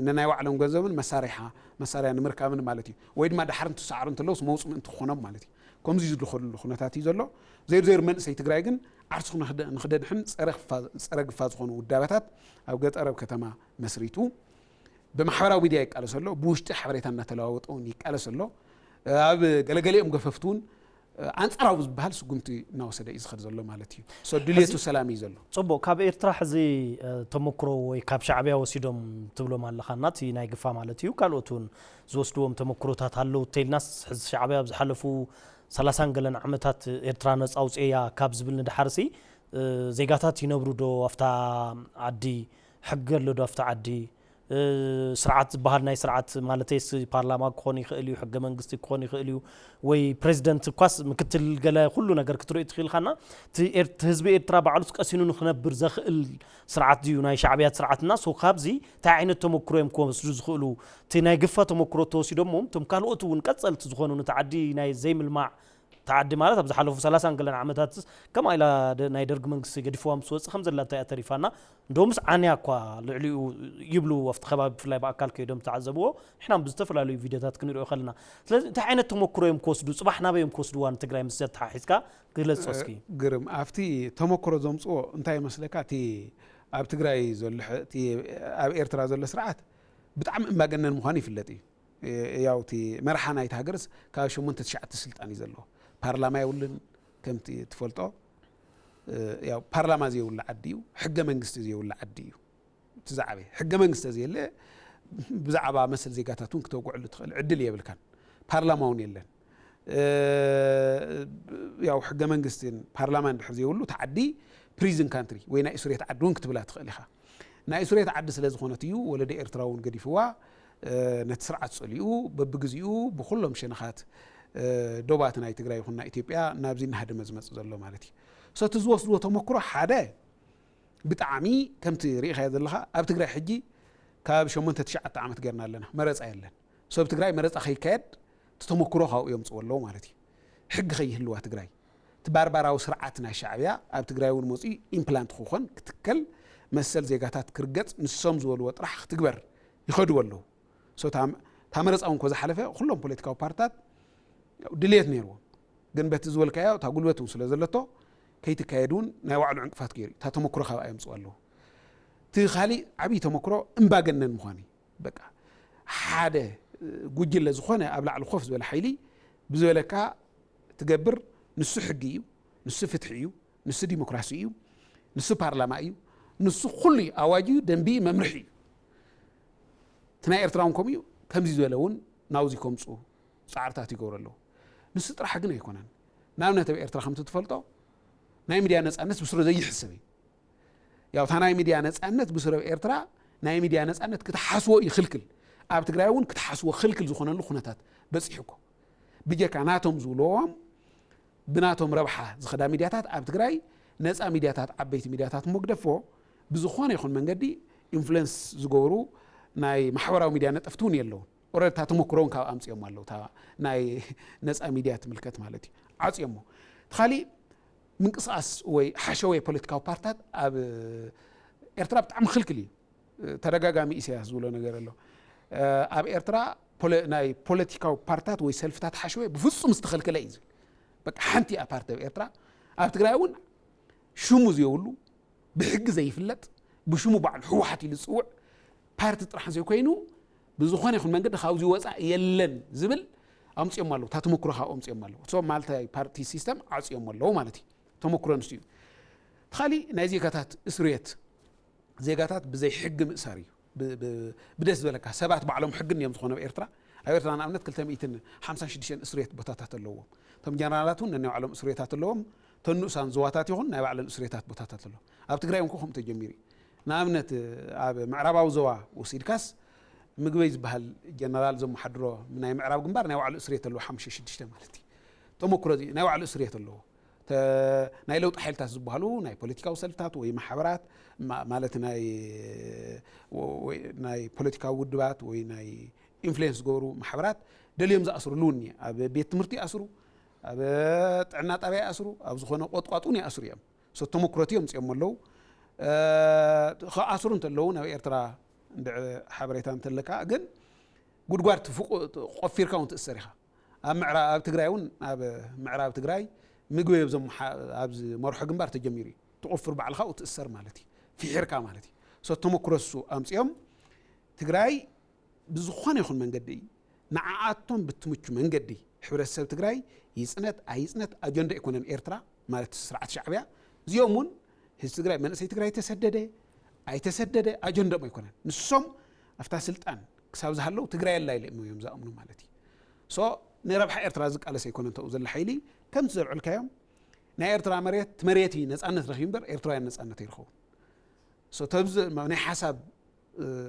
ንናይ ባዕሎም ገንዘብን መሳሪያ መሳሪያ ንምርካብን ማለት እዩ። ወይ ድማ ዳሕር እንትሰዓሩ እንተለውስ መውፅ ምእንቲ ክኾኖም ማለት እዩ። ከምዚ ዝልኸሉ ኩነታት እዩ ዘሎ። ዘይሩ ዘይሩ መንእሰይ ትግራይ ግን ዓርሱ ንክደድሕን ፀረ ግፋ ዝኾኑ ውዳበታት ኣብ ገጠር ኣብ ከተማ መስሪቱ ብማሕበራዊ ሚድያ ይቃለስ ኣሎ። ብውሽጢ ሓበሬታ እናተለዋወጠ እውን ይቃለስ ኣሎ። ኣብ ገለገሊኦም ገፈፍቲ እውን ኣንጻራዊ ዝበሃል ስጉምቲ እናወሰደ እዩ ዝኸድ ዘሎ ማለት እዩ። ድልየቱ ሰላም እዩ ዘሎ። ፅቡቅ፣ ካብ ኤርትራ ሕዚ ተመክሮ ወይ ካብ ሻዕብያ ወሲዶም ትብሎም ኣለኻ እና እቲ ናይ ግፋ ማለት እዩ፣ ካልኦት እውን ዝወስድዎም ተመክሮታት ኣለዉ ተይልናስ፣ ሕዚ ሻዕብያ ኣብ ዝሓለፉ ሰላሳን ገለን ዓመታት ኤርትራ ነፃ ኣውፅእያ ካብ ዝብል ንድሓርሲ ዜጋታት ይነብሩ ዶ ኣብታ ዓዲ? ሕጊ ኣሎ ዶ ኣብታ ዓዲ? ስርዓት ዝበሃል ናይ ስርዓት ማለተይስ ፓርላማ ክኾን ይኽእል እዩ፣ ሕገ መንግስቲ ክኾን ይኽእል እዩ፣ ወይ ፕሬዚደንት እኳስ ምክትል ገለ ኩሉ ነገር ክትርኢ ትኽእል ኢኻና። እቲ ህዝቢ ኤርትራ ባዕሉስ ቀሲኑ ንክነብር ዘኽእል ስርዓት ድዩ ናይ ሻዕብያት ስርዓትና? ሶ ካብዚ እንታይ ዓይነት ተመክሮ እዮም ክወስዱ ዝኽእሉ? እቲ ናይ ግፋ ተመክሮ ተወሲዶሞ እቶም ካልኦት እውን ቀፀልቲ ዝኾኑ ነቲ ዓዲ ናይ ዘይምልማዕ ተዓዲ ማለት ኣብ ዝሓለፉ ሰላሳን ገለን ዓመታት ከምኣ ኢላ ናይ ደርግ መንግስቲ ገዲፍዋ ምስ ወፅእ ከም ዘላ እንታይ እያ ተሪፋና? እንደውምስ ዓንያ እኳ ልዕሊኡ ይብሉ ኣብቲ ከባቢ ብፍላይ ብኣካል ከይዶም ዝተዓዘብዎ ንሕና ብዝተፈላለዩ ቪድዮታት ክንሪኦ ከለና። ስለዚ እንታይ ዓይነት ተመክሮ እዮም ክወስዱ? ፅባሕ ናበይ እዮም ክወስድዋ ንትግራይ ምስ ዘተሓሒዝካ ግለፆ እስኪ። ግርም ኣብቲ ተመክሮ ዘምፅዎ እንታይ ይመስለካ? እቲ ኣብ ትግራይ ዘሎ እቲ ኣብ ኤርትራ ዘሎ ስርዓት ብጣዕሚ እምባገነን ምዃኑ ይፍለጥ እዩ። ያው እቲ መርሓ ናይቲ ሃገርስ ካብ ሸሞንተ ትሽዓተ ስልጣን እዩ ዘለዎ። ፓርላማ የብሉን። ከምቲ ትፈልጦ ያው ፓርላማ ዘይብሉ ዓዲ እዩ። ሕገ መንግስቲ ዘይብሉ ዓዲ እዩ። እቲ ዝዓበየ ሕገ መንግስቲ ዘየለ ብዛዕባ መሰል ዜጋታት እውን ክተውግዐሉ ትኽእል ዕድል የብልካን። ፓርላማ እውን የለን። ያው ሕገ መንግስትን ፓርላማን ድሕር ዘይብሉ እቲ ዓዲ ፕሪዝን ካንትሪ ወይ ናይ እስሬት ዓዲ እውን ክትብላ ትኽእል ኢኻ። ናይ እስሬት ዓዲ ስለ ዝኾነት እዩ ወለደ ኤርትራ እውን ገዲፍዋ ነቲ ስርዓት ጸሊኡ በብግዚኡ ብኩሎም ሸነኻት ዶባት ናይ ትግራይ ይኹን ናይ ኢትዮጵያ ናብዚ እናሃደመ ዝመጽእ ዘሎ ማለት እዩ። ሰቲ ዝወስድዎ ተመክሮ ሓደ ብጣዕሚ ከምቲ ርኢኻዮ ዘለኻ ኣብ ትግራይ ሕጂ ካብ ሸሞንተ ትሽዓተ ዓመት ጌርና ኣለና፣ መረፃ የለን። ሰብ ትግራይ መረፃ ከይካየድ እቲ ተመክሮ ካብኡ የምፅዎ ኣለዉ ማለት እዩ። ሕጊ ከይህልዋ ትግራይ እቲ ባርባራዊ ስርዓት ናይ ሻዕብያ ኣብ ትግራይ እውን መፂኡ ኢምፕላንት ክኾን ክትከል መሰል ዜጋታት ክርገፅ ንሶም ዝበልዎ ጥራሕ ክትግበር ይኸድዎ ኣለዉ። እታ መረፃ እውን ኮ ዝሓለፈ ኩሎም ፖለቲካዊ ፓርትታት ድልየት ነይርዎም፣ ግን በቲ ዝበልካዮ እታ ጉልበት እውን ስለ ዘለቶ ከይትካየድ እውን ናይ ባዕሉ ዕንቅፋት ገይሩ እዩ። እታ ተመክሮ ካብኣ የምፅኡ ኣለዉ። እቲ ካሊእ ዓብዪ ተመክሮ እምባገነን ምዃን እዩ። በቃ ሓደ ጉጅለ ዝኾነ ኣብ ላዕሊ ኮፍ ዝበለ ሓይሊ ብዝበለካ ትገብር። ንሱ ሕጊ እዩ፣ ንሱ ፍትሒ እዩ፣ ንሱ ዲሞክራሲ እዩ፣ ንሱ ፓርላማ እዩ፣ ንሱ ኩሉ እዩ። ኣዋጅ እዩ፣ ደንቢ እዩ፣ መምርሒ እዩ። እቲ ናይ ኤርትራ እውን ከምኡ እዩ። ከምዚ ዝበለ እውን ናውዚ ከምፁ ፃዕርታት ይገብሩ ኣለዉ። ንሱ ጥራሕ ግን ኣይኮነን። ንኣብነት ኣብ ኤርትራ ከምቲ ትፈልጦ ናይ ሚድያ ነፃነት ብስሩ ዘይሕሰብ እዩ። ያው እታ ናይ ሚድያ ነፃነት ብስሩ ኣብ ኤርትራ ናይ ሚድያ ነፃነት ክትሓስቦ ይኽልክል። ኣብ ትግራይ እውን ክትሓስቦ ክልክል ዝኾነሉ ኩነታት በፂሑ እኮ ብጀካ ናቶም ዝብልዎም ብናቶም ረብሓ ዝኸዳ ሚድያታት ኣብ ትግራይ ነፃ ሚድያታት ዓበይቲ ሚድያታት እሞ ግደፎ ብዝኾነ ይኹን መንገዲ ኢንፍሉንስ ዝገብሩ ናይ ማሕበራዊ ሚድያ ነጠፍቲ እውን የለውን። ኦረድ እታ ተመክሮ እውን ካብ ኣምፅኦም ኣለዉ እታ ናይ ነፃ ሚድያ ትምልከት ማለት እዩ። ዓፅዮሞ እቲ ካሊእ ምንቅስቃስ ወይ ሓሸወ ፖለቲካዊ ፓርታት ኣብ ኤርትራ ብጣዕሚ ክልክል እዩ። ተደጋጋሚ ኢሳያስ ዝብሎ ነገር ኣሎ። ኣብ ኤርትራ ናይ ፖለቲካዊ ፓርታት ወይ ሰልፍታት ሓሸወ ብፍፁም ዝተኸልከለ እዩ ዝብል። በቃ ሓንቲ እያ ፓርቲ ኣብ ኤርትራ። ኣብ ትግራይ እውን ሽሙ ዘይብሉ ብሕጊ ዘይፍለጥ ብሽሙ ባዕሉ ህወሓት ኢሉ ዝፅውዕ ፓርቲ ጥራሕ ዘይኮይኑ ብዝኾነ ይኹን መንገዲ ካብዚ ወፃእ የለን ዝብል ኣምፅኦም ኣለዉ። እታ ተመክሮ ካብ ኣምፅኦም ኣለዉ። ሶ ማልታይ ፓርቲ ሲስተም ዓፅዮም ኣለዉ ማለት እዩ። ተመክሮ ንሱ እዩ። እቲ ካሊእ ናይ ዜጋታት እስርየት ዜጋታት ብዘይ ሕጊ ምእሳር እዩ። ብደስ ዝበለካ ሰባት ባዕሎም ሕጊ እዮም ዝኾነ ኣብ ኤርትራ። ኣብ ኤርትራ ንኣብነት ክልተ ሚእትን ሓምሳን ሽዱሽተን እስርየት ቦታታት ኣለዎም። እቶም ጀነራላት እውን ነናይ ባዕሎም እስርየታት ኣለዎም። እተን ንኡሳን ዞባታት ይኹን ናይ ባዕለን እስርየታት ቦታታት ኣለዎም። ኣብ ትግራይ እውን ከምኡ ተጀሚሩ እዩ። ንኣብነት ኣብ ምዕራባዊ ዞባ ወሲድካስ ምግበይ ዝበሃል ጀነራል ዘመሓድሮ ናይ ምዕራብ ግንባር ናይ ባዕሉ እስርየት ኣለዎ፣ ሓሙሽተ ሽዱሽተ ማለት እዩ። ተመክሮ እዚ ናይ ባዕሉ እስርየት ኣለዎ። ናይ ለውጢ ሓይልታት ዝበሃሉ ናይ ፖለቲካዊ ሰልፍታት ወይ ማሕበራት ማለት ናይ ፖለቲካዊ ውድባት ወይ ናይ ኢንፍሉዌንስ ዝገብሩ ማሕበራት ደልዮም ዝኣስርሉ እውን ኣብ ቤት ትምህርቲ ይኣስሩ፣ ኣብ ጥዕና ጣብያ ይኣስሩ፣ ኣብ ዝኾነ ቆጥቋጥ እውን ይኣስሩ እዮም። ሰ ተመክሮት እዮም ፅኦም ኣለዉ። ክኣስሩ እንተለዉ ናብ ኤርትራ እንድዕ ሓበሬታ እንተለካ ግን ጉድጓድ ቆፊርካ እውን ትእሰር ኢኻ። ኣብ ምዕራብ ኣብ ትግራይ እውን ኣብ ምዕራብ ትግራይ ምግቢ ኣብዞም ኣብ ዝመርሖ ግንባር ተጀሚሩ እዩ። ትቆፍር ባዕልኻ ትእሰር ማለት እዩ። ፍሒርካ ማለት እዩ። ሰ ተመክሮ እሱ ኣምፅኦም ትግራይ ብዝኾነ ይኹን መንገዲ ንዓኣቶም ብትምቹ መንገዲ ሕብረተሰብ ትግራይ ይጽነት ኣይጽነት ኣጀንዳ ኣይኮነን ኤርትራ፣ ማለት ስርዓት ሻዕብያ። እዚኦም እውን ህዝቢ ትግራይ፣ መንእሰይ ትግራይ ተሰደደ ኣይተሰደደ ኣጀንዳኦም ኣይኮነን። ንሶም ኣብታ ስልጣን ክሳብ ዝሃለዉ ትግራይ ኣላ ኢሎም እዮም ዝኣምኑ ማለት እዩ። ሶ ንረብሓ ኤርትራ ዝቃለስ ኣይኮነን ተኡ ዘሎ ሓይሊ። ከምቲ ዘልዕልካዮም ናይ ኤርትራ መሬት መሬት እዩ ነጻነት ረኺቡ እምበር ኤርትራውያን ነጻነት ኣይረኸቡን። ሶ ተብዚ ናይ ሓሳብ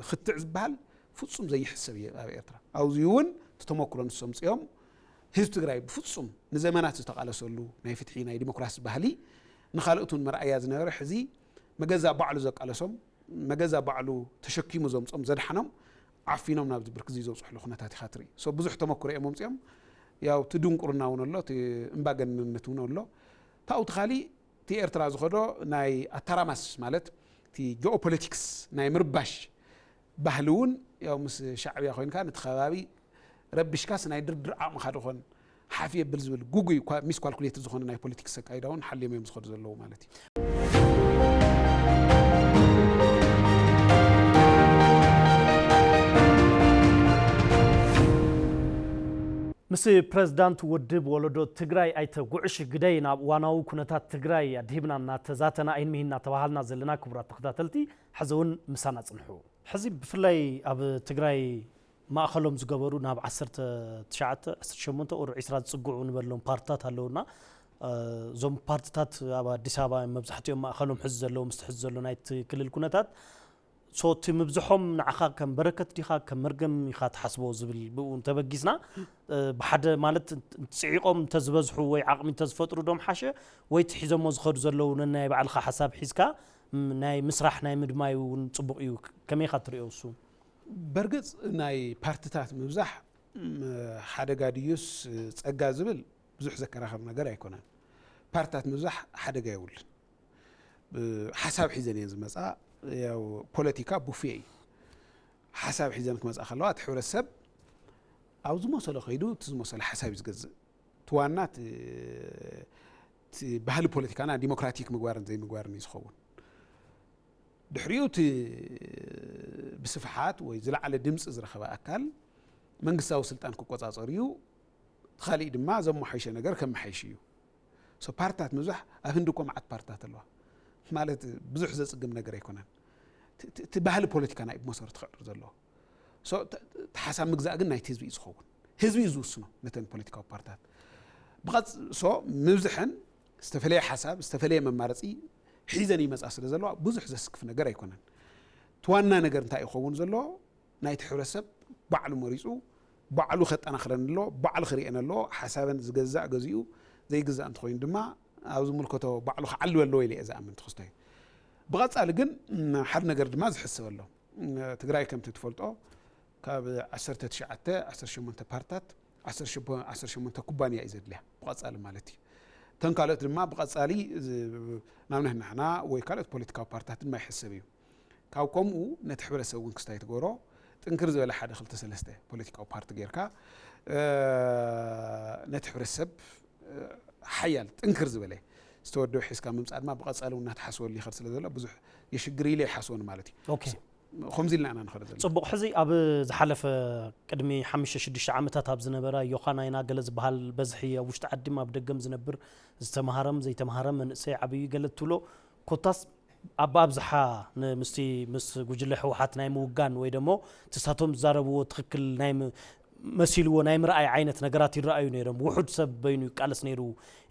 ክትዕ ዝበሃል ፍጹም ዘይሕሰብ እዩ ኣብ ኤርትራ። ኣብዚ እውን እቲ ተመክሮ ንሶም ጽኦም ህዝቢ ትግራይ ብፍጹም ንዘመናት ዝተቓለሰሉ ናይ ፍትሒ ናይ ዲሞክራሲ ባህሊ ንኻልኦት እውን መርኣያ ዝነበረ ሕዚ መገዛ ባዕሉ ዘቃለሶም መገዛ ባዕሉ ተሸኪሙ ዘምጾም ዘድሓኖም ዓፊኖም ናብዚ ብርክ እዚ ዘብፅሕሉ ኩነታት ኢኻ ትርኢ። ሶ ብዙሕ ተመክሮ እዮም ኣምፅኦም። ያው እቲ ድንቁርና እውን ኣሎ፣ እቲ እምባገነንነት እውን ኣሎ። ታውቲ ካሊእ እቲ ኤርትራ ዝኸዶ ናይ ኣተራማስ ማለት እቲ ጂኦፖለቲክስ ናይ ምርባሽ ባህሊ እውን ያው ምስ ሻዕብያ ኮይንካ ነቲ ከባቢ ረቢሽካስ ናይ ድርድር ዓቕምኻ ድኾን ሓፍ የብል ዝብል ጉጉይ ሚስኳልኩሌትድ ዝኾነ ናይ ፖለቲክስ ኣካይዳ እውን ሓልዮም እዮም ዝኸዱ ዘለዉ ማለት እዩ። ምስ ፕረዚዳንት ውድብ ወለዶ ትግራይ ኣይተ ጉዕሽ ግደይ ናብ እዋናዊ ኩነታት ትግራይ ኣድሂብና እናተዛተና ኣይንምሂ እናተባሃልና ዘለና ክቡራት ተኸታተልቲ ሕዚ እውን ምሳና ፅንሑ። ሕዚ ብፍላይ ኣብ ትግራይ ማእኸሎም ዝገበሩ ናብ ዓሰርተ ትሽዓተ፣ ዓሰርተ ሸሞንተ ቁሩብ ዒስራ ዝፅግዑ ንበሎም ፓርትታት ኣለውና። እዞም ፓርትታት ኣብ ኣዲስ ኣበባ መብዛሕትኦም ማእኸሎም ሕዚ ዘለዉ ምስቲ ሕዚ ዘሎ ናይቲ ክልል ኩነታት ሶ እቲ ምብዝሖም ንዓኻ ከም በረከት ዲኻ ከም መርገም ኢኻ ትሓስቦ ዝብል ብኡ እንተበጊስና ብሓደ ማለት ፅዒቖም እንተዝበዝሑ ወይ ዓቕሚ እንተዝፈጥሩ ዶም ሓሸ ወይ እቲ ሒዞሞ ዝኸዱ ዘለዉ ነናይ ባዕልኻ ሓሳብ ሒዝካ ናይ ምስራሕ ናይ ምድማይ እውን ፅቡቕ እዩ። ከመይ ኢኻ ትሪኦ እሱ? በርግፅ ናይ ፓርትታት ምብዛሕ ሓደጋ ድዩስ ፀጋ ዝብል ብዙሕ ዘከራኸር ነገር ኣይኮነን። ፓርትታት ምብዛሕ ሓደጋ የብሉን። ሓሳብ ሒዘን እየን ዝመፃ። ያው ፖለቲካ ቡፌ እዩ። ሓሳብ ሒዘን ክመፃ ከለዋ እቲ ሕብረተሰብ ኣብ ዝመሰሎ ከይዱ እቲ ዝመሰሎ ሓሳብ እዩ ዝገዝእ። እቲ ዋና እቲ ባህሊ ፖለቲካና ዲሞክራቲክ ምግባርን ዘይምግባርን እዩ ዝኸውን። ድሕሪኡ እቲ ብስፍሓት ወይ ዝለዓለ ድምፂ ዝረኸበ ኣካል መንግስታዊ ስልጣን ክቆፃፀር እዩ። እቲ ካሊእ ድማ ዘመሓይሸ ነገር ከመሓይሽ እዩ። ሶ ፓርትታት ምብዛሕ ኣብ ህንዲ እኮ መዓት ፓርትታት ኣለዋ ማለት ብዙሕ ዘፅግም ነገር ኣይኮነን። እቲ ባህሊ ፖለቲካ ናይ ብመሰረቱ ክዕር ዘለዎ እቲ ሓሳብ ምግዛእ ግን ናይቲ ህዝቢ እዩ ዝኸውን። ህዝቢ እዩ ዝውስኖ ነተን ፖለቲካዊ ፓርትታት። ብቐፅ ሶ ምብዝሐን ዝተፈለየ ሓሳብ ዝተፈለየ መማረፂ ሒዘን ይመፃ ስለ ዘለዋ ብዙሕ ዘስክፍ ነገር ኣይኮነን። እቲ ዋና ነገር እንታይ ይኸውን ዘለዎ ናይቲ ሕብረተሰብ ባዕሉ መሪፁ ባዕሉ ከጠናኽረን ኣለዎ፣ ባዕሉ ክርእየን ኣለዎ። ሓሳበን ዝገዛእ ገዚኡ ዘይግዛእ እንተኾይኑ ድማ ኣብ ዝምልከቶ ባዕሉ ክዓልብ ኣለዎ ኢለ እየ ዝኣምን ትኽስታይ። ብቐፃሊ ግን ሓደ ነገር ድማ ዝሕስብ ኣሎ። ትግራይ ከምቲ ትፈልጦ ካብ ዓሰርተ ትሽዓተ ዓሰርተ ሸሞንተ ፓርትታት ዓሰርተ ሸሞንተ ኩባንያ እዩ ዘድልያ ብቐፃሊ ማለት እዩ። እተን ካልኦት ድማ ብቐፃሊ ናብ ንሕንሕና ወይ ካልኦት ፖለቲካዊ ፓርትታት ድማ ይሕሰብ እዩ። ካብ ከምኡ ነቲ ሕብረተሰብ እውን ክስታይ ትገብሮ ጥንክር ዝበለ ሓደ ክልተ ሰለስተ ፖለቲካዊ ፓርቲ ጌርካ ነቲ ሕብረተሰብ ሓያል ጥንክር ዝበለ ዝተወደበ ሒዝካ ምምፃእ ድማ ብቐፃሊ እውን እናተሓስበሉ ይኸድ ስለ ዘሎ ብዙሕ የሽግር ኢለ ይሓስቦን ማለት እዩ። ከምዚ ኢልና ኢና ንኸደ ዘለና። ፅቡቕ። ሕዚ ኣብ ዝሓለፈ ቅድሚ ሓሙሽተ ሽዱሽተ ዓመታት ኣብ ዝነበረ ዮኻና ኢና ገለ ዝበሃል በዝሒ ኣብ ውሽጢ ዓዲም ኣብ ደገም ዝነብር ዝተምሃረም ዘይተምሃረ መንእሰይ ዓብዩ ገለ ትብሎ ኮታስ ኣብ ኣብዝሓ ምስቲ ምስ ጉጅለ ህወሓት ናይ ምውጋን ወይ ደሞ ትሳቶም ዝዛረብዎ ትኽክል ናይ መሲልዎ ናይ ምርኣይ ዓይነት ነገራት ይረኣዩ ነይሮም። ውሑድ ሰብ በይኑ ይቃለስ ነይሩ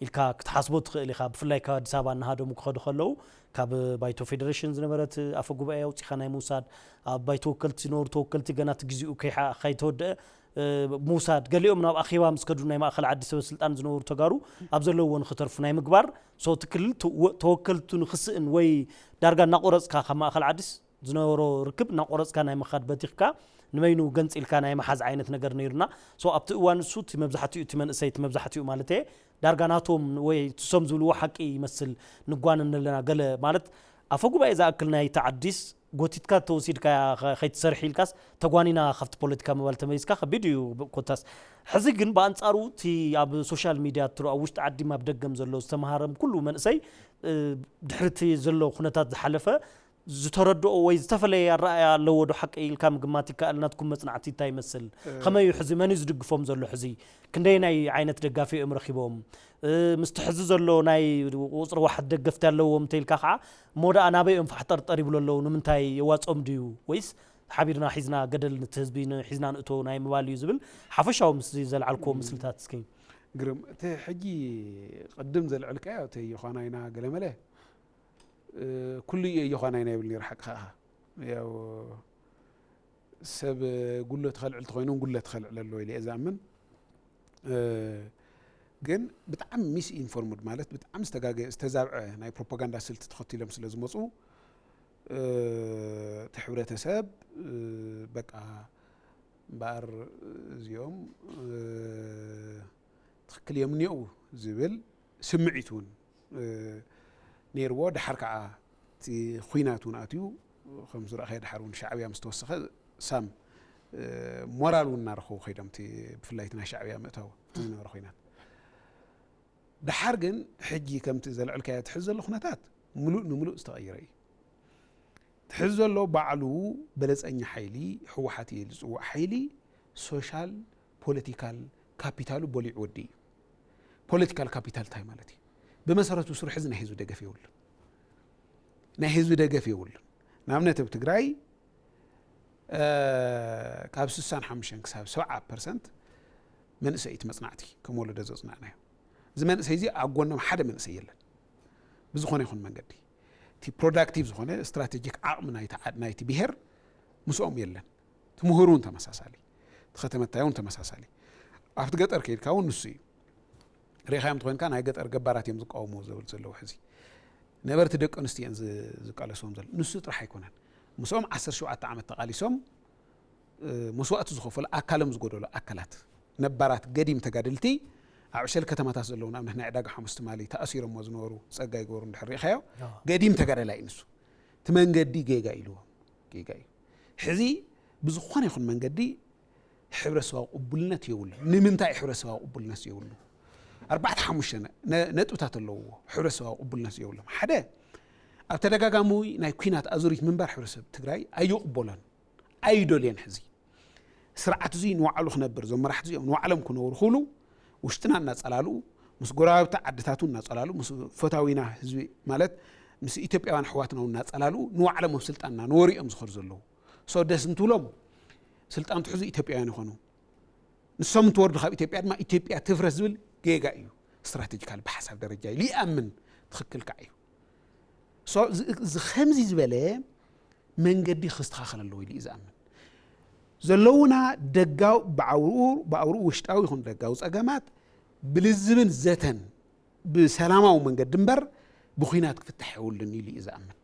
ኢልካ ክትሓስቦ ትኽእል ኢኻ። ብፍላይ ካብ ኣዲስ ኣበባ እናሃደሙ ክኸዱ ከለዉ ካብ ባይቶ ፌደሬሽን ዝነበረት ኣፈ ጉባኤ ኣውፂኻ ናይ ምውሳድ ኣብ ባይቶ ወከልቲ ዝነበሩ ተወከልቲ ገና እቲ ግዜኡ ከይተወደአ ምውሳድ፣ ገሊኦም ናብ ኣኼባ ምስ ከዱ ናይ ማእኸል ዓዲ ሰበ ስልጣን ዝነበሩ ተጋሩ ኣብ ዘለውዎ ንክተርፉ ናይ ምግባር፣ ሶ እቲ ክልል ተወከልቱ ንክስእን ወይ ዳርጋ እናቆረፅካ ካብ ማእኸል ዓዲስ ዝነበሮ ርክብ እናቆረፅካ ናይ ምኻድ በቲኽካ ንበይኑ ገንፂልካ ናይ ምሓዝ ዓይነት ነገር ነይሩና። ሶ ኣብቲ እዋን እሱ እቲ መብዛሕትኡ እቲ መንእሰይ እቲ መብዛሕትኡ ማለት እየ ዳርጋ ናቶም ወይ ትሶም ዝብልዎ ሓቂ ይመስል ንጓነን ኣለና ገለ ማለት ኣፈ ጉባኤ ዝኣክል ናይቲ ዓዲስ ጎቲትካ ተወሲድካ ከይትሰርሒ ኢልካስ ተጓኒና ካብቲ ፖለቲካ ምባል ተመሊስካ ከቢድ እዩ ኮታስ ሕዚ ግን ብኣንፃሩ እቲ ኣብ ሶሻል ሚድያ ትሮ ኣብ ውሽጢ ዓዲም ኣብ ደገም ዘሎ ዝተምሃረም ኩሉ መንእሰይ ድሕርቲ ዘሎ ኩነታት ዝሓለፈ ዝተረድኦ ወይ ዝተፈለየ ኣረኣእያ ኣለዎ ዶ ሓቂ ኢልካ ምግማት ይከኣል? ናትኩም መጽናዕቲ እንታይ ይመስል? ከመይ እዩ ሕዚ? መን እዩ ዝድግፎም ዘሎ ሕዚ? ክንደየናይ ዓይነት ደጋፊ እዮም ረኺቦም? እ፣ ምስቲ ሕዚ ዘሎ ናይ ቁጽሪ ዋሕድ ደገፍቲ ኣለዎም እንተኢልካ ከዓ፣ እሞ ደኣ ናበይ እዮም ፋሕጠርጠር ይብሉ ኣለዉ? ንምንታይ የዋጽኦም ድዩ? ወይስ ሓቢርና ሒዝና ገደል ነቲ ህዝቢ ን-፣ ሒዝና ንእቶ ናይ ምባል እዩ ዝብል ሓፈሻዊ ምስ ዘልዓልክዎ ምስልታት እስኪ። ግርም፣ እቲ ሕጂ ቅድም ዘልዕልካዮ እቲ ዮዃና ኢና ገለመለ፣ እ፣ ኩሉ እዩ ዮዃና ኢና ይብል ነይሩ። ሓቂ ከኣ ያው ሰብ ጉሎ ትኸልዕል ተኾይኑ ጉሎ ትኸልዕል ኣሎ ኢለ እየ ዝኣምን። እ፣ ግን ብጣዕሚ ሚስ ኢንፎርምድ ማለት ብጣዕሚ ዝተጋገ-፣ ዝተዛብዐ ናይ ፕሮፓጋንዳ ስልቲ ተኸቲሎም ስለ ዝመፁ፣ እ፣ እቲ ሕብረተሰብ፣ እ፣ በቃ እምበኣር እዚኦም፣ እ፣ ትኽክል እዮም እኒአው ዝብል ስምዒት እውን፣ እ፣ ነይርዎ። ደሓር ከዓ እቲ ኹናት እውን ኣትዩ፣ ከም ዝረኣኸዮ ደሓር እውን ሻዕብያ ምስ ተወሰኸ ሳም፣ እ፣ ሞራል እውን እናረኸቡ ከይዶም፣ እቲ ብፍላይ እቲ ናይ ሻዕብያ ምእታው እቲ ዝነበረ ኹናት። ደሓር ግን ሕጂ ከምቲ ዘልዕልካዮ ትሕዚ ዘሎ ኩነታት ምሉእ ንምሉእ ዝተቐየረ እዩ። ትሕዚ ዘሎ ባዕሉ በለጸኛ ሓይሊ፣ ህወሓት እዩ ዝጽውዕ ሓይሊ፣ ሶሻል ፖለቲካል ካፒታሉ በሊዑ ወዲ እዩ። ፖለቲካል ካፒታል እንታይ ማለት እዩ? ብመሰረቱ ስርሑ እዚ ናይ ህዝቢ ደገፍ የብሉን። ናይ ህዝቢ ደገፍ የብሉን። ንኣብነት ኣብ ትግራይ፣ እ፣ ካብ ስሳን ሓሙሽተን ክሳብ ሰብዓ ፐርሰንት መንእሰይ እቲ መጽናዕቲ ከም ወለዶ ዘጽናዕናዮ። እዚ መንእሰይ እዚ ኣብ ጎኖም ሓደ መንእሰይ የለን። ብዝኾነ ይኹን መንገዲ እቲ ፕሮዳክቲቭ ዝኾነ ስትራቴጂክ ዓቕሚ ናይቲ ዓድ፣ ናይቲ ብሄር ምስኦም የለን። እቲ ምሁር እውን ተመሳሳሊ፣ እቲ ከተመታይ እውን ተመሳሳሊ። ኣብቲ ገጠር ከይድካ እውን ንሱ እዩ። ሪኻዮም ተኾይንካ ናይ ገጠር ገባራት እዮም ዝቃወምዎ ዘብል ዘለዉ። ሕዚ ነበርቲ ደቂ ኣንስትዮ እየን ዝ-፣ ዝቃለስዎም ዘሎ። ንሱ ጥራሕ ኣይኮነን። ምስኦም ዓሰርተ ሸውዓተ ዓመት ተቓሊሶም፣ እ፣ መስዋእቲ ዝኸፈሉ ኣካሎም ዝጎደሉ ኣካላት፣ ነባራት ገዲም ተጋደልቲ ኣብ ዕሸል ከተማታት ዘለዉ፣ ንኣብነት ናይ ዕዳጋ ሓሙስ ትማሊ ተኣሲሮሞ ዝነበሩ ጸጋይ ገብሩ እንድሕር ሪእኻዮ፣ ኣዎ። ገዲም ተጋዳላይ እዩ ንሱ። እቲ መንገዲ ጌጋ ኢልዎ። ጌጋ እዩ። ሕዚ ብዝኾነ ይኹን መንገዲ ሕብረተሰባዊ ቅቡልነት የብሉ። ንምንታይ ሕብረተሰባዊ ቅቡልነት የብሉ? ኣርባዕተ ሓሙሽተ ነ-፣ ነ-፣ ነጥብታት ኣለውዎ ሕብረተሰባዊ ቅቡልነት የብሎም። ሓደ፣ ኣብ ተደጋጋሚ ናይ ኲናት ኣዙሪት ምንባር ሕብረተሰብ ትግራይ ኣይቕበሎን፣ ኣይደልዮን። ሕዚ ስርዓት እዙይ ንባዕሉ ክነብር፣ እዞም መራሕቲ እዚኦም ንባዕሎም ክነብሩ ክብሉ ውሽጥና እናጸላልኡ፣ ምስ ጎረባብቲ ዓድታት እውን እናጸላልኡ፣ ምስ ፈታዊና ህዝቢ ማለት ምስ ኢትዮጵያውያን ኣሕዋትና እውን እናጸላልኡ ንባዕሎም ኣብ ስልጣን እናነበሩ እዮም ዝኸዱ ዘለዉ። ሶ ደስ እንትብሎም ስልጣን ትሕዙ ኢትዮጵያውያን ይኾኑ። ንሶም እንትወርዱ ካብ ኢትዮጵያ ድማ ኢትዮጵያ ትፍረስ ዝብል ጌጋ እዩ። ስትራቴጂካል ብሓሳብ ደረጃ ኢሉ ይኣምን፣ ትኽክል ከዓ እዩ። ሶ እዚ፣ እዚ ከምዚ ዝበለ መንገዲ ክስተኻኸል ኣለዎ ኢሉ እዩ ዝኣምን። ዘለዉና ደጋው-፣ ብኣውርኡ፣ ብኣውርኡ ውሽጣዊ ይኹን ደጋዊ ጸገማት ብልዝብን ዘተን ብሰላማዊ መንገዲ እምበር ብኲናት ክፍታሕ የብሉን ኢሉ እዩ ዝኣምን።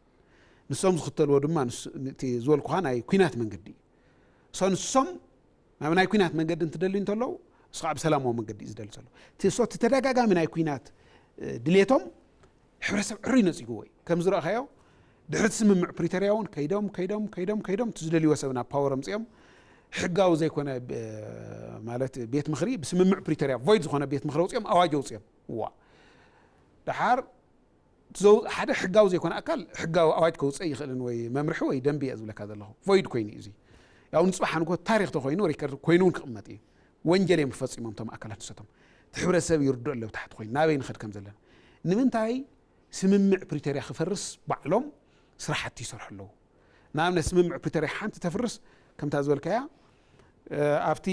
ንሶም ዝኽተልዎ ድማ ንስ-፣ እቲ ዝበልኩኻ ናይ ኲናት መንገዲ እዩ። ሶ ንሶም ናብ ናይ ኲናት መንገዲ እንትደልዩ እንተለዉ፣ ንሱ ከዓ ብሰላማዊ መንገዲ እዩ ዝደሊ ዘሎ። እቲ ሶ እቲ ተደጋጋሚ ናይ ኲናት፣ እ፣ ድሌቶም ሕብረተሰብ ዕሩይ ነጺግዎ እዩ። ከም ዝረእኻዮ፣ ድሕሪ እቲ ስምምዕ ፕሪቶርያ እውን ከይዶም፣ ከይዶም፣ ከይዶም፣ ከይዶም፣ እቲ ዝደልይዎ ሰብ ናብ ፓወር ኣምጺኦም፣ ሕጋዊ ዘይኮነ፣ ብ-፣ ማለት ቤት ምኽሪ፣ ብስምምዕ ፕሪቶርያ ቮይድ ዝኾነ ቤት ምኽሪ ኣውጺኦም፣ ኣዋጅ ኣውጺኦም። እዋ። ደሓር ዘው-፣ ሓደ ሕጋዊ ዘይኮነ ኣካል ሕጋዊ ኣዋጅ ከውፅእ ይኽእልን ወይ መምርሒ ወይ ደንቢ እየ ዝብለካ ዘለኹ። ቮይድ ኮይኑ እዩ እዚ። ያው ንፅባሕ ንጎ ታሪኽ ተኮይኑ ሪከርድ ኮይኑ እውን ክቕመጥ እዩ። ወንጀል እዮም ፈፂሞም እቶም ኣካላት ንሰቶም። እቲ ሕብረተሰብ ይርድኦ ኣሎ ብታሕቲ ኮይኑ ናበይ ንኸድ ከም ዘለና። ንምንታይ ስምምዕ ፕሪቶርያ ክፈርስ ባዕሎም ስራሕቲ ይሰርሑ ኣለዉ? ንኣብነት ስምምዕ ፕሪቶርያ ሓንቲ ተፍርስ ከምታ ዝበልካያ፣ እ፣ ኣብቲ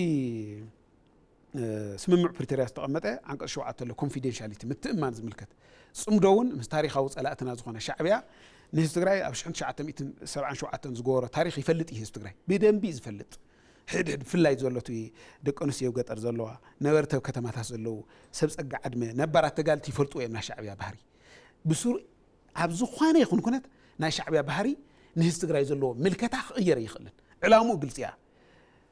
እ፣ ስምምዕ ፕሪቶርያ ዝተቐመጠ ዓንቀፅ ሸውዓተ ኣሎ፣ ኮንፊደንሻሊቲ፣ ምትእምማን ዝምልከት። ፅምዶ እውን ምስ ታሪኻዊ ፀላእትና ዝኾነ ሻዕብያ ንህዝቢ ትግራይ ኣብ ሽሕን ትሽዓተ ሚእትን ሰብዓን ሸውዓተን ዝገበሮ ታሪኽ ይፈልጥ እዩ ህዝቢ ትግራይ። ብደንቢ እዩ ዝፈልጥ። ሕድሕድ ብፍላይ ዘሎ እቲ ደቂ ኣንስትዮ ገጠር ዘለዋ፣ ነበርቲ ኣብ ከተማታት ዘለዉ፣ ሰብ ፀጋ ዕድመ፣ ነባራት ተጋልቲ ይፈልጥዎ እዮም ናይ ሻዕብያ ባህሪ። ብስሩ ኣብ ዝኾነ ይኹን ኩነት ናይ ሻዕብያ ባህሪ ንህዝቢ ትግራይ ዘለዎ ምልከታ ክቕየር ኣይኽእልን። ዕላምኡ ግልፂ እያ።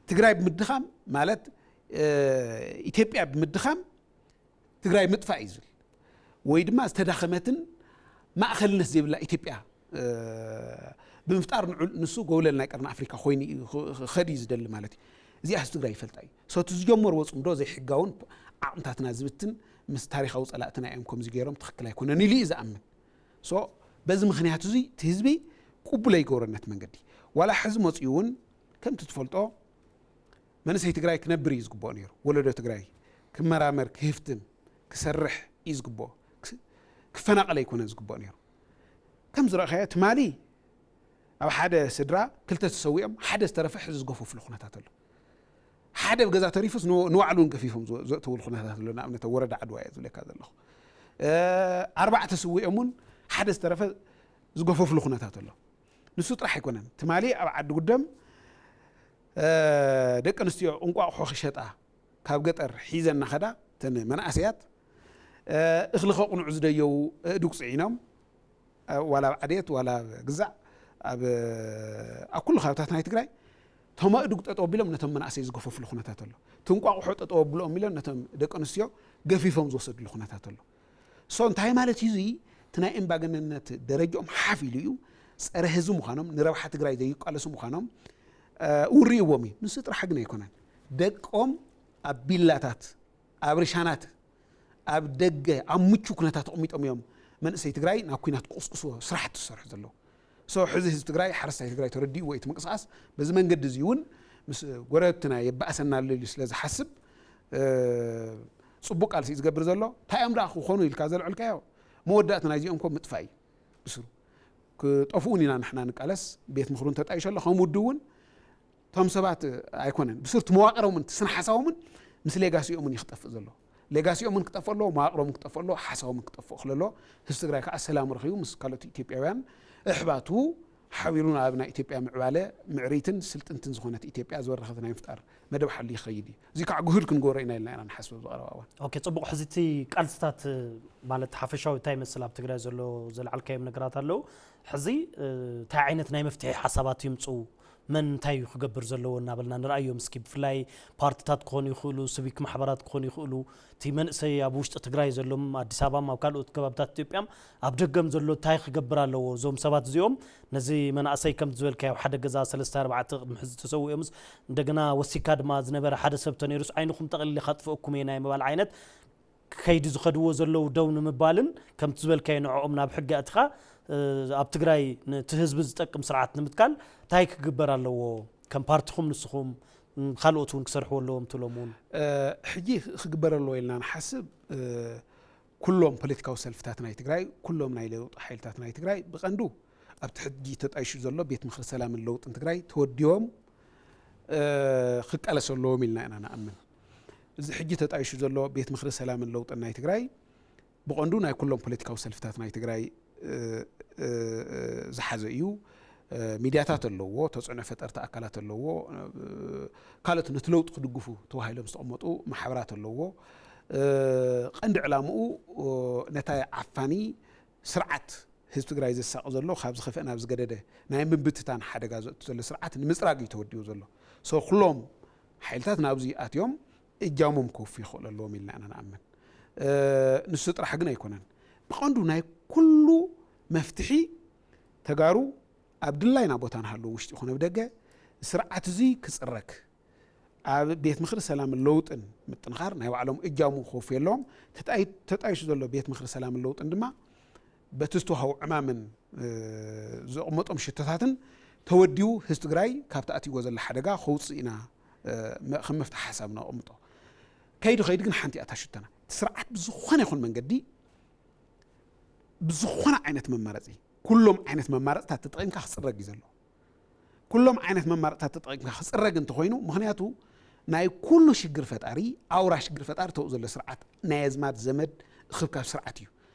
ትግራይ ብምድኻም ማለት፣ እ፣ ኢትዮጵያ ብምድኻም ትግራይ ምጥፋእ እዩ ዝብል፣ ወይ ድማ ዝተዳኸመትን ማእኸልነት ዘይብላ ኢትዮጵያ፣ እ፣ ብምፍጣር ንዑ-፣ ንሱ ጎብለል ናይ ቀርኒ ኣፍሪካ ኮይኑ እዩ ኽ-፣ ኽ-፣ ኸድ እዩ ዝደሊ ማለት እዩ። እዚኣ ህዝቢ ትግራይ ይፈልጣ እዩ። ሶ እቲ ዝጀመርዎ ፅምዶ ዘይሕጋውን ዓቕምታትና ዝብትን ምስ ታሪኻዊ ፀላእትና እዮም ከምዚ ገይሮም ትኽክል ኣይኮነን ኢሉ እዩ ዝኣምን። ሶ በዚ ምኽንያት እዚ እቲ ህዝቢ ቅቡል ኣይገብሮን ነቲ መንገዲ። ዋላ ሕዚ መፅኡ እውን ከምቲ ትፈልጦ መንእሰይ ትግራይ ክነብር እዩ ዝግብኦ ነይሩ። ወለዶ ትግራይ ክመራመር፣ ክህፍትም፣ ክሰርሕ እዩ ዝግብኦ። ክስ- ክፈናቐል ኣይኮነን ዝግብኦ ነይሩ። ከም ዝረእኻዮ ትማሊ ኣብ ሓደ ስድራ ክልተ ተሰዊኦም ሓደ ዝተረፈ ሕዚ ዝገፈፍሉ ኩነታት ኣሎ። ሓደ ኣብ ገዛ ተሪፉስ ንወ- ንባዕሉ እውን ገፊፎም ዝወ- ዘእተውሉ ኩነታት ኣሎ። ንኣብነት ኣብ ወረዳ ዓድዋ እየ ዝብለካ ዘለኹ። እ፣ ኣርባዕተ ስዊኦም እውን ሓደ ዝተረፈ ዝገፈፍሉ ኩነታት ኣሎ። ንሱ ጥራሕ ኣይኮነን። ትማሊ ኣብ ዓዲ ጉደም እ፣ ደቂ ኣንስትዮ እንቋቑሖ ክሸጣ ካብ ገጠር ሒዘን እናኸዳ እተን መናእሰያት እ፣ እኽሊ ከቕንዑ ዝደየቡ ኣእዱግ ፅዒኖም እ፣ ዋላ ኣብ ዓዴት ዋላ ኣብ ግዛዕ ኣብ ኣብ ኩሉ ከባብታት ናይ ትግራይ እቶም ኣእዱግ ጠጠው ኣቢሎም ነቶም መናእሰይ ዝገፈፍሉ ኩነታት ኣሎ። እቲ እንቋቑሖ ጠጠው ኣብሎም ኢሎም ነቶም ደቂ ኣንስትዮ ገፊፎም ዝወሰድሉ ኩነታት ኣሎ። ሶ እንታይ ማለት እዩ እዚ? እቲ ናይ እምባገነንነት ደረጃኦም ሓፍ ኢሉ እዩ። ፀረ ህዝቢ ምዃኖም፣ ንረብሓ ትግራይ ዘይቃለሱ ምዃኖም እ፣ ውርይዎም እዩ። ንሱ ጥራሕ ግን ኣይኮነን። ደቆም ኣብ ቢላታት፣ ኣብ ርሻናት፣ ኣብ ደገ ኣብ ምቹ ኩነታት ኣቕሚጦም እዮም መንእሰይ ትግራይ ናብ ኩናት ክቕስቅስዎ ስራሕቲ ዝሰርሑ ዘለዉ። ሶ ሕዚ ህዝቢ ትግራይ፣ ሓረስታይ ትግራይ ተረዲእዎ እዩ እቲ ምንቅስቃስ። በዚ መንገዲ እዚ እውን ምስ ጎረብትና የባእሰና ኣሎ ኢሉ ስለ ዝሓስብ እ፣ ፅቡቅ ቃልሲ እዩ ዝገብር ዘሎ። እንታይ እዮም ደኣ ክኾኑ ኢልካ ዘልዕልካዮ? መወዳእቲ ናይዚኦም እኮ ምጥፋእ እዩ ብስሩ። ክጠፍኡን ኢና ንሕና ንቃለስ። ቤት ምኽሩ እንተጣይሸ ኣሎ ከም ውድብ እውን እቶም ሰባት ኣይኮነን ብስሩ እቲ መዋቅሮምን እቲ ስነ ሓሳቦምን ምስ ሌጋሲኦምን እዩ ክጠፍእ ዘሎ። ሌጋሲኦምን ክጠፍእ ኣለዎ፣ መዋቅሮምን ክጠፍእ ኣለዎ፣ ሓሳቦምን ክጠፍእ ክለሎ ህዝቢ ትግራይ ከዓ ሰላም ረኺቡ ምስ ካልኦት ኢትዮጵያውያን ኣሕባቱ ሓቢሩ ናብ ናይ ኢትዮጵያ ምዕባለ ምዕሪትን ስልጥንትን ዝኾነት ኢትዮጵያ ዝበረኸት ናይ ምፍጣር መደብ ሓልዩ ይኸይድ እዩ። እዚ ከዓ ግሁድ ክንገብሮ ኢና ኢልና ኢና ንሓስብ ኣብዚ ቀረባ እዋን። ኦኬ፣ ጽቡቕ። ሕዚ እቲ ቃልስታት ማለት ሓፈሻዊ እንታይ ይመስል ኣብ ትግራይ ዘሎ ዘልዓልካዮም ነገራት ኣለዉ። ሕዚ እ፣ እንታይ ዓይነት ናይ መፍትሒ ሓሳባት ይምፅኡ፣ መን እንታይ እዩ ክገብር ዘለዎ እናበልና ንርኣዮም እስኪ። ብፍላይ ፓርትታት ክኾኑ ይኽእሉ፣ ስቪክ ማሕበራት ክኾኑ ይኽእሉ፣ እቲ መንእሰይ ኣብ ውሽጢ ትግራይ ዘሎም ኣዲስ ኣበባም ኣብ ካልኦት ከባብታት ኢትዮጵያም ኣብ ደገም ዘሎ እንታይ ክገብር ኣለዎ? እዞም ሰባት እዚኦም ነዚ መናእሰይ ከም ዝበልካዮ ሓደ ገዛ ሰለስተ ኣርባዕተ ቅድሚ ሕዚ ተሰዊኦምስ እንደገና ወሲካ ድማ ዝነበረ ሓደ ሰብ ተነይሩስ ዓይንኹም ጠቕሊለ ካጥፍአኩም እየ ናይ ምባል ዓይነት ከይዲ ዝኸድዎ ዘለዉ ደው ንምባልን ከምቲ ዝበልካዮ ንዕኦም ናብ ሕጊ ኣእትኻ እ፣ ኣብ ትግራይ ነቲ ህዝቢ ዝጠቅም ስርዓት ንምትካል እንታይ ክግበር ኣለዎ? ከም ፓርቲኹም ንስኹም ም፣ ካልኦት እውን ክሰርሕዎ ኣለዎም ትብሎም እውን እ፣ ሕጂ ክግበር ኣለዎ ኢልና ንሓስብ እ፣ ኩሎም ፖለቲካዊ ሰልፍታት ናይ ትግራይ፣ ኩሎም ናይ ለውጢ ሓይልታት ናይ ትግራይ ብቐንዱ ኣብቲ ሕጂ ተጣይሹ ዘሎ ቤት ምኽሪ ሰላምን ለውጥን ትግራይ ተወዲቦም እ፣ ክቃለሱ ኣለዎም ኢልና ኢና ንኣምን። እዚ ሕጂ ተጣይሹ ዘሎ ቤት ምኽሪ ሰላምን ለውጥን ናይ ትግራይ ብቐንዱ ናይ ኩሎም ፖለቲካዊ ሰልፍታት ናይ ትግራይ እ፣ እ፣ እ፣ ዝሓዘ እዩ። እ፣ ሚድያታት ኣለዎ፣ ተፅዕኖ ፈጠርቲ ኣካላት ኣለዎ፣ እ፣ ካልኦት ነቲ ለውጢ ክድግፉ ተባሂሎም ዝተቐመጡ ማሕበራት ኣለዎ። እ፣ ቀንዲ ዕላምኡ እ፣ ነታ ዓፋኒ ስርዓት ህዝቢ ትግራይ ዘሳቂ ዘሎ ካብ ዝኸፍአ ናብ ዝገደደ ናይ ምብትታን ሓደጋ ዘእቱ ዘሎ ስርዓት ንምፅራግ እዩ ተወዲቡ ዘሎ። ሶ ኩሎም ሓይልታት ናብዚ ኣትዮም እጃሞም ክወፉ ይኽእሉ ኣለዎም ኢልና ኢና ንኣምን። እ፣ ንሱ ጥራሕ ግን ኣይኮነን። ብቐንዱ ናይ ኩሉ መፍትሒ ተጋሩ ኣብ ድላይና ቦታ ንሃለዉ ውሽጢ ይኹን ኣብ ደገ ስርዓት እዚ ክፅረግ ኣብ ቤት ምኽሪ ሰላምን ለውጥን ምጥንኻር ናይ ባዕሎም እጃሙ ክወፉ ኣለዎም። ተጣይ- ተጣይሹ ዘሎ ቤት ምኽሪ ሰላምን ለውጥን ድማ በቲ ዝተዋሃቡ ዕማምን እ፣ ዘቕመጦም ሽቶታትን ተወዲቡ ህዝቢ ትግራይ ካብቲ ኣትይዎ ዘሎ ሓደጋ ከውፅእ ኢና እ፣ መ- ከም መፍትሒ ሓሳብ ነቕምጦ። ከይዱ ከይዱ ግን ሓንቲ እያ እታ ሽቶና። እቲ ስርዓት ብዝኾነ ይኹን መንገዲ ብዝኾነ ዓይነት መማረፂ ኩሎም ዓይነት መማረፅታት ተጠቒምካ ክፅረግ እዩ ዘለዎ። ኩሎም ዓይነት መማረፅታት ተጠቒምካ ክፅረግ እንተኾይኑ፣ ምኽንያቱ ናይ ኩሉ ሽግር ፈጣሪ ኣውራ ሽግር ፈጣሪ ተው ዘሎ ስርዓት ናይ ኣዝማድ ዘመድ እኽብካብ ስርዓት እዩ።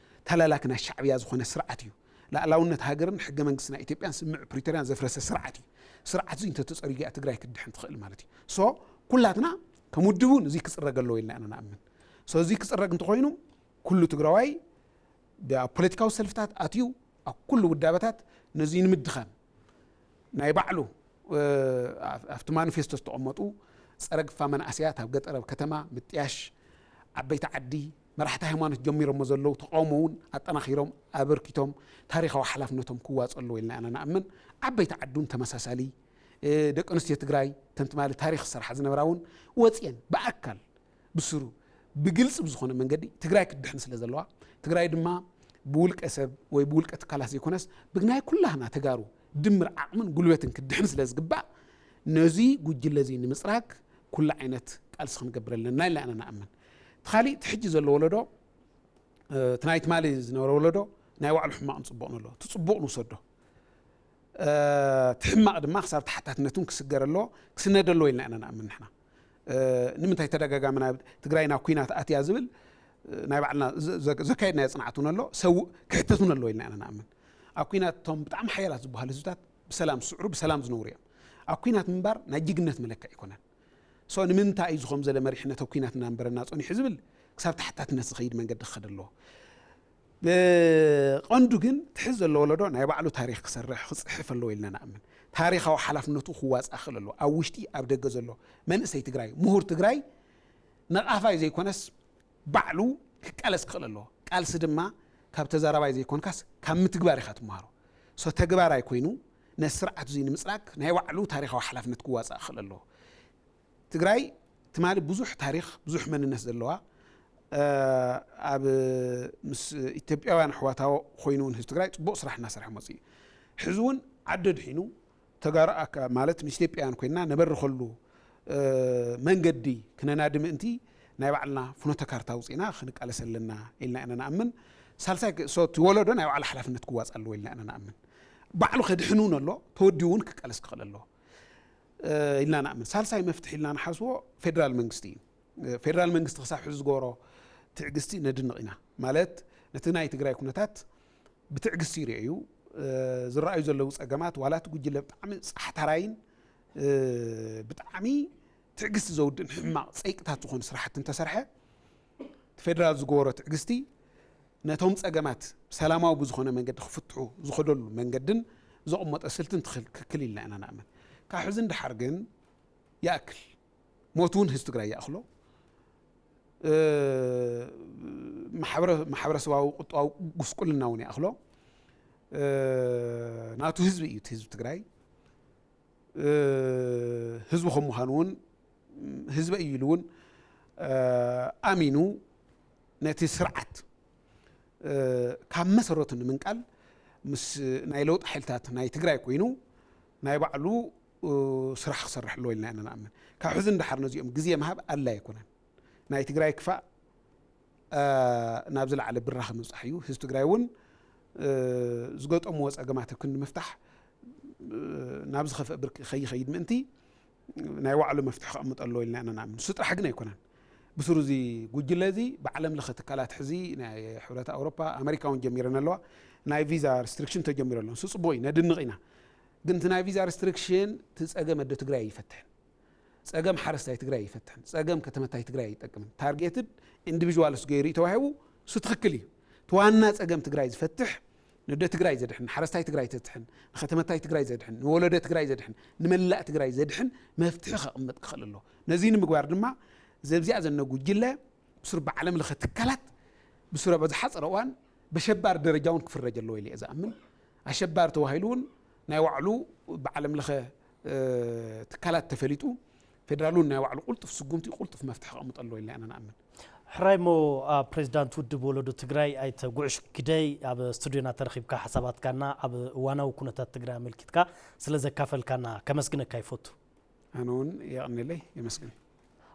ተላላኪ ናይ ሻዕብያ ዝኾነ ስርዓት እዩ። ላእላውነት ሃገርን ሕገ መንግስቲ ናይ ኢትዮጵያን ስምምዕ ፕሪቶርያን ዘፍረሰ ስርዓት እዩ። ስርዓት እዚ እንተተፀሪጉ እያ ትግራይ ክትድሕን ትኽእል ማለት እዩ። ሶ ኩላትና ከም ውድብ እውን እዚ ክፅረግ ኣለዎ ኢልና ኢና ንኣምን። ሶ እዚ ክፅረግ እንተኾይኑ ኩሉ ትግራዋይ ኣብ ፖለቲካዊ ሰልፍታት ኣትዩ ኣብ ኩሉ ውዳበታት ነዚ ንምድኻም ናይ ባዕሉ እ፣ ኣብ- ኣብቲ ማኒፌስቶ ዝተቐመጡ ፀረ ግፋ መናእሰያት ኣብ ገጠር ኣብ ከተማ ምጥያሽ ዓበይቲ ዓዲ መራሕቲ ሃይማኖት ጀሚሮሞ ዘለዉ ተቃውሞ እውን ኣጠናኺሮም ኣበርኪቶም ታሪኻዊ ሓላፍነቶም ክዋፁ ኣለዎ ኢልና ኢና ንኣምን። ዓበይቲ ዓዲ እውን ተመሳሳሊ እ፣ ደቂ ኣንስትዮ ትግራይ ተን ትማሊ ታሪኽ ዝሰርሓ ዝነበራ እውን ወፅየን ብኣካል ብስሩ ብግልፂ ብዝኾነ መንገዲ ትግራይ ክትድሕን ስለ ዘለዋ ትግራይ ድማ ብውልቀ ሰብ ወይ ብውልቀ ትካላት ዘይኮነስ ብናይ ኩላህና ተጋሩ ድምር ዓቕምን ጉልበትን ክድሕን ስለ ዝግባእ፣ ነዚ ጉጅለ እዚ ንምጽራግ ኩሉ ዓይነት ቃልሲ ክንገብር ኣለና ኢልና ኢና ንኣምን። እቲ ካሊእ፣ እቲ ሕጂ ዘሎ ወለዶ፣ እ፣ እቲ ናይ ትማሊ ዝነበረ ወለዶ ናይ ባዕሉ ሕማቕን ጽቡቕን ኣሎ። እቲ ጽቡቕ ንውሰዶ። እ፣ እቲ ሕማቕ ድማ ክሳብ ተሓታትነቱን ክስገር ኣሎ፣ ክስነድ ኣለዎ ኢልና ኢና ንኣምን ንሕና። እ፣ ንምንታይ ተደጋጋሚ ናብ ትግራይ ናብ ኲናት ኣትያ ዝብል፣ እ፣ ናይ ባዕልና ዘ-፣ ዘ-፣ ዘካየድናዮ ጽንዓት እውን ኣሎ፣ ሰብ ክሕተት እውን ኣለዎ ኢልና ኢና ንኣምን። ኣብ ኲናት እቶም ብጣዕሚ ሓያላት ዝበሃሉ ህዝብታት ብሰላም ዝስዕሩ፣ ብሰላም ዝነብሩ እዮም። ኣብ ኲናት ምንባር ናይ ጅግነት መለክዒ ኣይኮነን። ሶ ንምንታይ እዩ ዝኸም ዘለ መሪሕነት ኣብ ኲናት እናንበረና ጸኒሑ ዝብል ክሳብ ተሓታትነት ዝኸይድ መንገዲ ክኸድ ኣለዎ። ብቐንዱ ግን ትሕዝ ዘሎ ወለዶ ናይ ባዕሉ ታሪኽ ክሰርሕ ክጽሕፍ ኣለዎ ኢልና ንኣምን። ታሪኻዊ ሓላፍነቱ ክዋጻእ ክኽእል ኣለዎ። ኣብ ውሽጢ ኣብ ደገ ዘሎ መንእሰይ ትግራይ፣ ምሁር ትግራይ ነቓፋይ ዘይኮነስ ባዕሉ ክቃለስ ክኽእል ኣለዎ። ቃልሲ ድማ ካብ ተዛራባይ ዘይኮንካስ ካብ ምትግባር ኢኻ ትመሃሮ። ሶ ተግባራይ ኮይኑ ነዚ ስርዓት እዙይ ንምጽራግ ናይ ባዕሉ ታሪኻዊ ሓላፍነት ክዋጻእ ክኽእል ኣለዎ። ትግራይ ትማሊ ብዙሕ ታሪኽ፣ ብዙሕ መንነት ዘለዋ፣ እ፣ ኣብ ምስ ኢትዮጵያውያን ኣሕዋታ ኮይኑ እውን ህዝቢ ትግራይ ጽቡቕ ስራሕ እናሰርሐ መፅኡ እዩ። ሕዚ እውን ዓዲ ድሒኑ ተጋሩ ኣካ-፣ ማለት ምስ ኢትዮጵያውያን ኮይንና ነበርኸሉ፣ እ፣ መንገዲ ክነናዲ ምእንቲ ናይ ባዕልና ፍኖተ ካርታ ኣውፂእና ክንቃለስ ኣለና ኢልና ኢና ንኣምን። ሳልሳይ ክ-፣ ሶ እቲ ወለዶ ናይ ባዕሉ ሓላፍነት ክዋፅእ ኣለዎ ኢልና ኢና ንኣምን። ባዕሉ ከድሕን እውን ኣሎ፣ ተወዲኡ እውን ክቃለስ ክኽእል ኣለዎ። እ፣ ኢልና ንኣምን። ሳልሳይ መፍትሒ ኢልና ንሓስቦ ፌደራል መንግስቲ እዩ። እ፣ ፌደራል መንግስቲ ክሳብ ሕዚ ዝገበሮ ትዕግስቲ ነድንቕ ኢና። ማለት ነቲ ናይ ትግራይ ኩነታት ብትዕግስቲ ይሪኦ እዩ። እ፣ ዝረኣዩ ዘለዉ ጸገማት ዋላ እቲ ጉጅለ ብጣዕሚ ጻሕታራይን፣ እ፣ ብጣዕሚ ትዕግስቲ ዘውድእን ሕማቕ ጸይቅታት ዝኾኑ ስራሕቲ እንተሰርሐ፣ እቲ ፌደራል ዝገበሮ ትዕግስቲ ነቶም ጸገማት ብሰላማዊ ብዝኾነ መንገዲ ክፍትሑ ዝኸደሉ መንገድን ዘቐመጦ ስልትን ትኽክል ኢልና ኢና ንኣምን። ካብ ሕዚ ንደሓር ግን ይኣክል። ሞት እውን ህዝቢ ትግራይ ይኣኽሎ። እ፣ ማሕበረ-፣ ማሕበረሰባዊ ቁጠባዊ ጉስቁልና እውን ይኣኽሎ። እ፣ ናቱ ህዝቢ እዩ እቲ ህዝቢ ትግራይ። እ፣ ህዝቢ ከም ምዃኑ እውን፣ ህዝቢ እዩ ኢሉ እውን፣ እ፣ ኣሚኑ ነቲ ስርዓት፣ እ፣ ካብ መሰረቱ ንምንቃል ምስ ናይ ለውጢ ሓይልታት ናይ ትግራይ ኮይኑ ናይ ባዕሉ፣ እ፣ ስራሕ ክሰርሕ ኣለዎ ኢልና ኢና ንኣምን። ካብ ሕዚ ንደሓር ነዚኦም ግዜ ምሃብ ኣድላይ ኣይኮነን። ናይ ትግራይ ክፋእ፣ እ፣ ናብ ዝለዓለ ብራኸ ምብጻሕ እዩ። ህዝቢ ትግራይ እውን፣ እ፣ ዝገጠምዎ ጸገማት ኣብ ክንዲ ምፍታሕ፣ እ፣ ናብ ዝኸፍአ ብርኪ ከይኸይድ ምእንቲ ናይ ባዕሉ መፍትሒ ከቐምጥ ኣለዎ ኢልና ኢና ንኣምን። ንሱ ጥራሕ ግን ኣይኮነን። ብስሩ እዚ ጉጅለ እዚ ብዓለም ለኸ ትካላት ሕዚ ናይ ሕብረት ኣውሮፓ፣ ኣመሪካ እውን ጀሚረን ኣለዋ። ናይ ቪዛ ሪስትሪክሽን ተጀሚሩ ኣሎ። ንሱ ጽቡቕ እዩ፣ ነድንቕ ኢና። ግን እቲ ናይ ቪዛ ሪስትሪክሽን እቲ ጸገም ኣደ ትግራይ ኣይፈትሕን። ጸገም ሓረስታይ ትግራይ ኣይፈትሕን። ጸገም ከተመታይ ትግራይ ኣይጠቅምን። ታርጌትድ ኢንዲቪዥዋልስ ገይሩ እዩ ተዋሂቡ፣ እሱ ትኽክል እዩ። እቲ ዋና ጸገም ትግራይ ዝፈትሕ፣ ንደ ትግራይ ዘድሕን፣ ንሓረስታይ ትግራይ ዘድሕን፣ ንከተመታይ ትግራይ ዘድሕን፣ ንወለደ ትግራይ ዘድሕን፣ ንመላእ ትግራይ ዘድሕን መፍትሒ ከቕምጥ ክኽእል ኣሎ። ነዚ ንምግባር ድማ ዘብዚኣ ዘነ ጉጅለ ብሱር ብዓለም ለኸ ትካላት ብሱረ በዝሓ ፀረ እዋን በሸባር ደረጃ እውን ክፍረጅ ኣለዎ ኢለ እየ ዝኣምን። ኣሸባር ተባሂሉ እውን ናይ ባዕሉ ብዓለም ለኸ፣ እ፣ ትካላት ተፈሊጡ ፌደራል እውን ናይ ባዕሉ ቁልጡፍ ስጉምቲ ቁልጡፍ መፍትሒ ከቕምጥ ኣለዎ ኢልና ኢና ንኣምን። ሕራይ እሞ ኣብ ፕሬዚዳንት ውድብ ወለዶ ትግራይ ኣይተ ጉዕሽ ግደይ ኣብ ስቱዲዮና ተረኺብካ ሓሳባትካና ኣብ እዋናዊ ኩነታት ትግራይ ኣመልኪትካ ስለ ዘካፈልካና ከመስግነካ ይፈቱ። ኣነ እውን የቐንየለይ፣ የመስግን።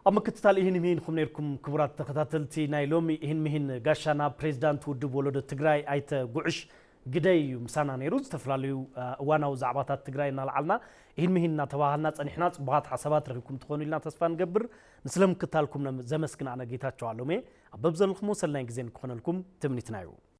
ኣብ ምክትታል ኢህን ሚሂን ኹም ነርኩም ክቡራት ተኸታተልቲ ናይ ሎሚ ኢህን ሚሂን ጋሻና ፕሬዚዳንት ውድብ ወለዶ ትግራይ ኣይተ ጉዕሽ ግደይ እዩ ምሳና ነይሩ። ዝተፈላለዩ፣ እ፣ እዋናዊ ዛዕባታት ትግራይ እናልዓልና ኢህን ሚሂን እናተባሃልና ጸኒሕና ጽቡቓት ሓሳባት ረኺብኩም ትኾኑ ኢልና ተስፋ ንገብር። ንስለ ምክታልኩም ነም-፣ ዘመስግን ኣነ ጌታቸው ኣሎሜ። ኣብ በብዘለኹሞ ሰናይ ግዜ ንክኾነልኩም ትምኒትና እዩ።